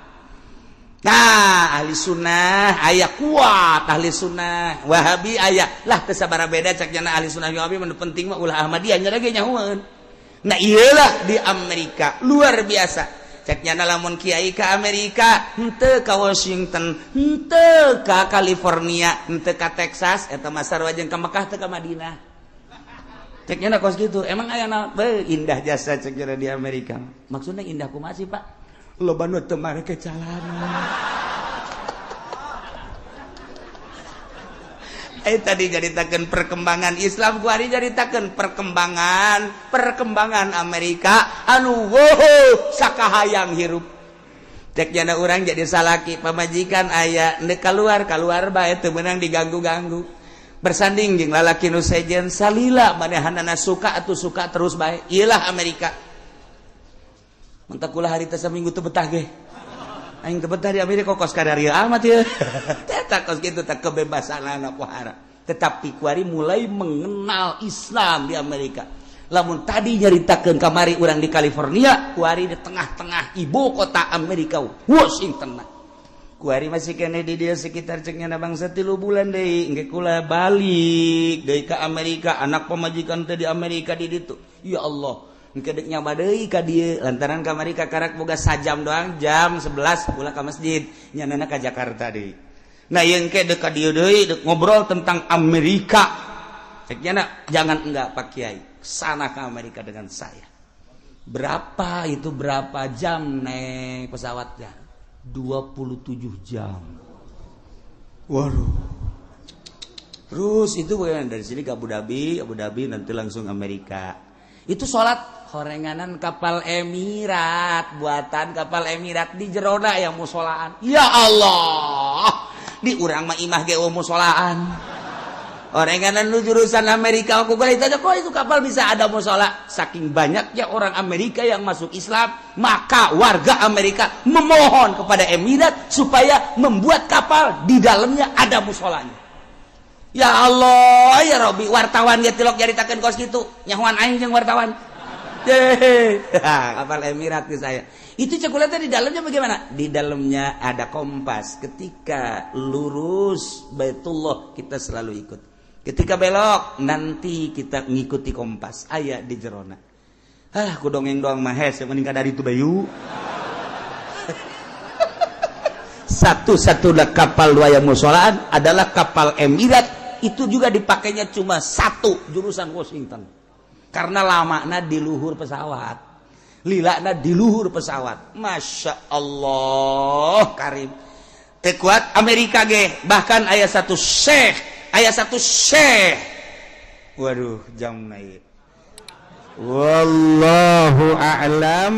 Nah, ahli sunnah aya kuat, ahli sunnah Wahabi aya lah teu sabaraha beda cak jana ahli sunnah Wahabi mah penting mah ulah Ahmadiyah nya ge nyahoeun. Nah, iyalah di Amerika luar biasa. Cek nyana lamun kiai ka Amerika henteu ka Washington, henteu ka California, henteu ka Texas, eta mah sarua jeung ka Mekah teu ka Madinah. Cek nyana kos kitu, emang aya naon? Beuh, indah jasa cek nyana di Amerika. Maksudna indah kumaha sih, Pak? Loba nu teu mareke calana. Tadi nyaritakeun perkembangan Islam, kuari nyaritakeun perkembangan Amerika anu wow sakahayang hirup. Cek jana urang jadi salaki pamajikan aya ndek kaluar kaluar bae teu meunang diganggu-ganggu. Bersanding jeung lalaki nu sejen salila manehanana suka atuh suka terus bae. Iyalah Amerika. Mentak kula harita saminggu teu betah ge. Aing teu betah di Amerika kos kadarieu amat ieu. Eta kos kitu teh kebebasan anak pohara. Tetapi kuari mulai mengenal Islam di Amerika. Lamun tadi nyaritakeun kamari urang di California, kuari di tengah-tengah ibu kota Amerika, Washington. Kuari masih kene di dia sekitar cek nyana bangsa 3 bulan deui, engke kula balik deui ka Amerika, anak pamajikan teh di Amerika di ditu. Ya Allah, engke deuk nyaba deui ka dieu lantaran kamari ka karak boga sajam doang, jam 11 kula ka masjid, nyanana ka Jakarta deui. Nah, yang ke deuk ka dieu deui deuk ngobrol tentang Amerika. Cek nyana jangan enggak Pak Kiai, sana ke Amerika dengan saya. Berapa itu berapa jam naik pesawatnya? 27 jam. Waduh. Terus itu bagaimana dari sini ke Abu Dhabi, Abu Dhabi nanti langsung Amerika. Itu sholat horenganan kapal Emirat, buatan kapal Emirat di jerona yang musolaan. Ya Allah, di urang mah imah ge musolaan. Orenganan lu jurusan Amerika aku boleh tanya kok itu kapal bisa ada musola. Saking banyaknya orang Amerika yang masuk Islam, maka warga Amerika memohon kepada Emirat supaya membuat kapal di dalamnya ada musolanya. Ya Allah, ya Robi, wartawan dia tilok nyaritakeun kos kitu. Nyahoan aing jeung wartawan. Kapal Emirat ke saya. Itu coklatnya di dalamnya bagaimana? Di dalamnya ada kompas. Ketika lurus Baitullah kita selalu ikut. Ketika belok nanti kita ngikuti kompas. Aya di jerona. Ah, ku dongeng doang mah hese mending dari itu bayu. Satu-satunya kapal dua yang musolaan adalah kapal Emirat. Itu juga dipakainya cuma satu jurusan Washington. Karena lamana di luhur pesawat. Lilana di luhur pesawat. Masya Allah karim. Teu kuat Amerika ge. Bahkan aya satu syekh, aya satu syekh. Waduh, jam naik. Wallahu a'lam.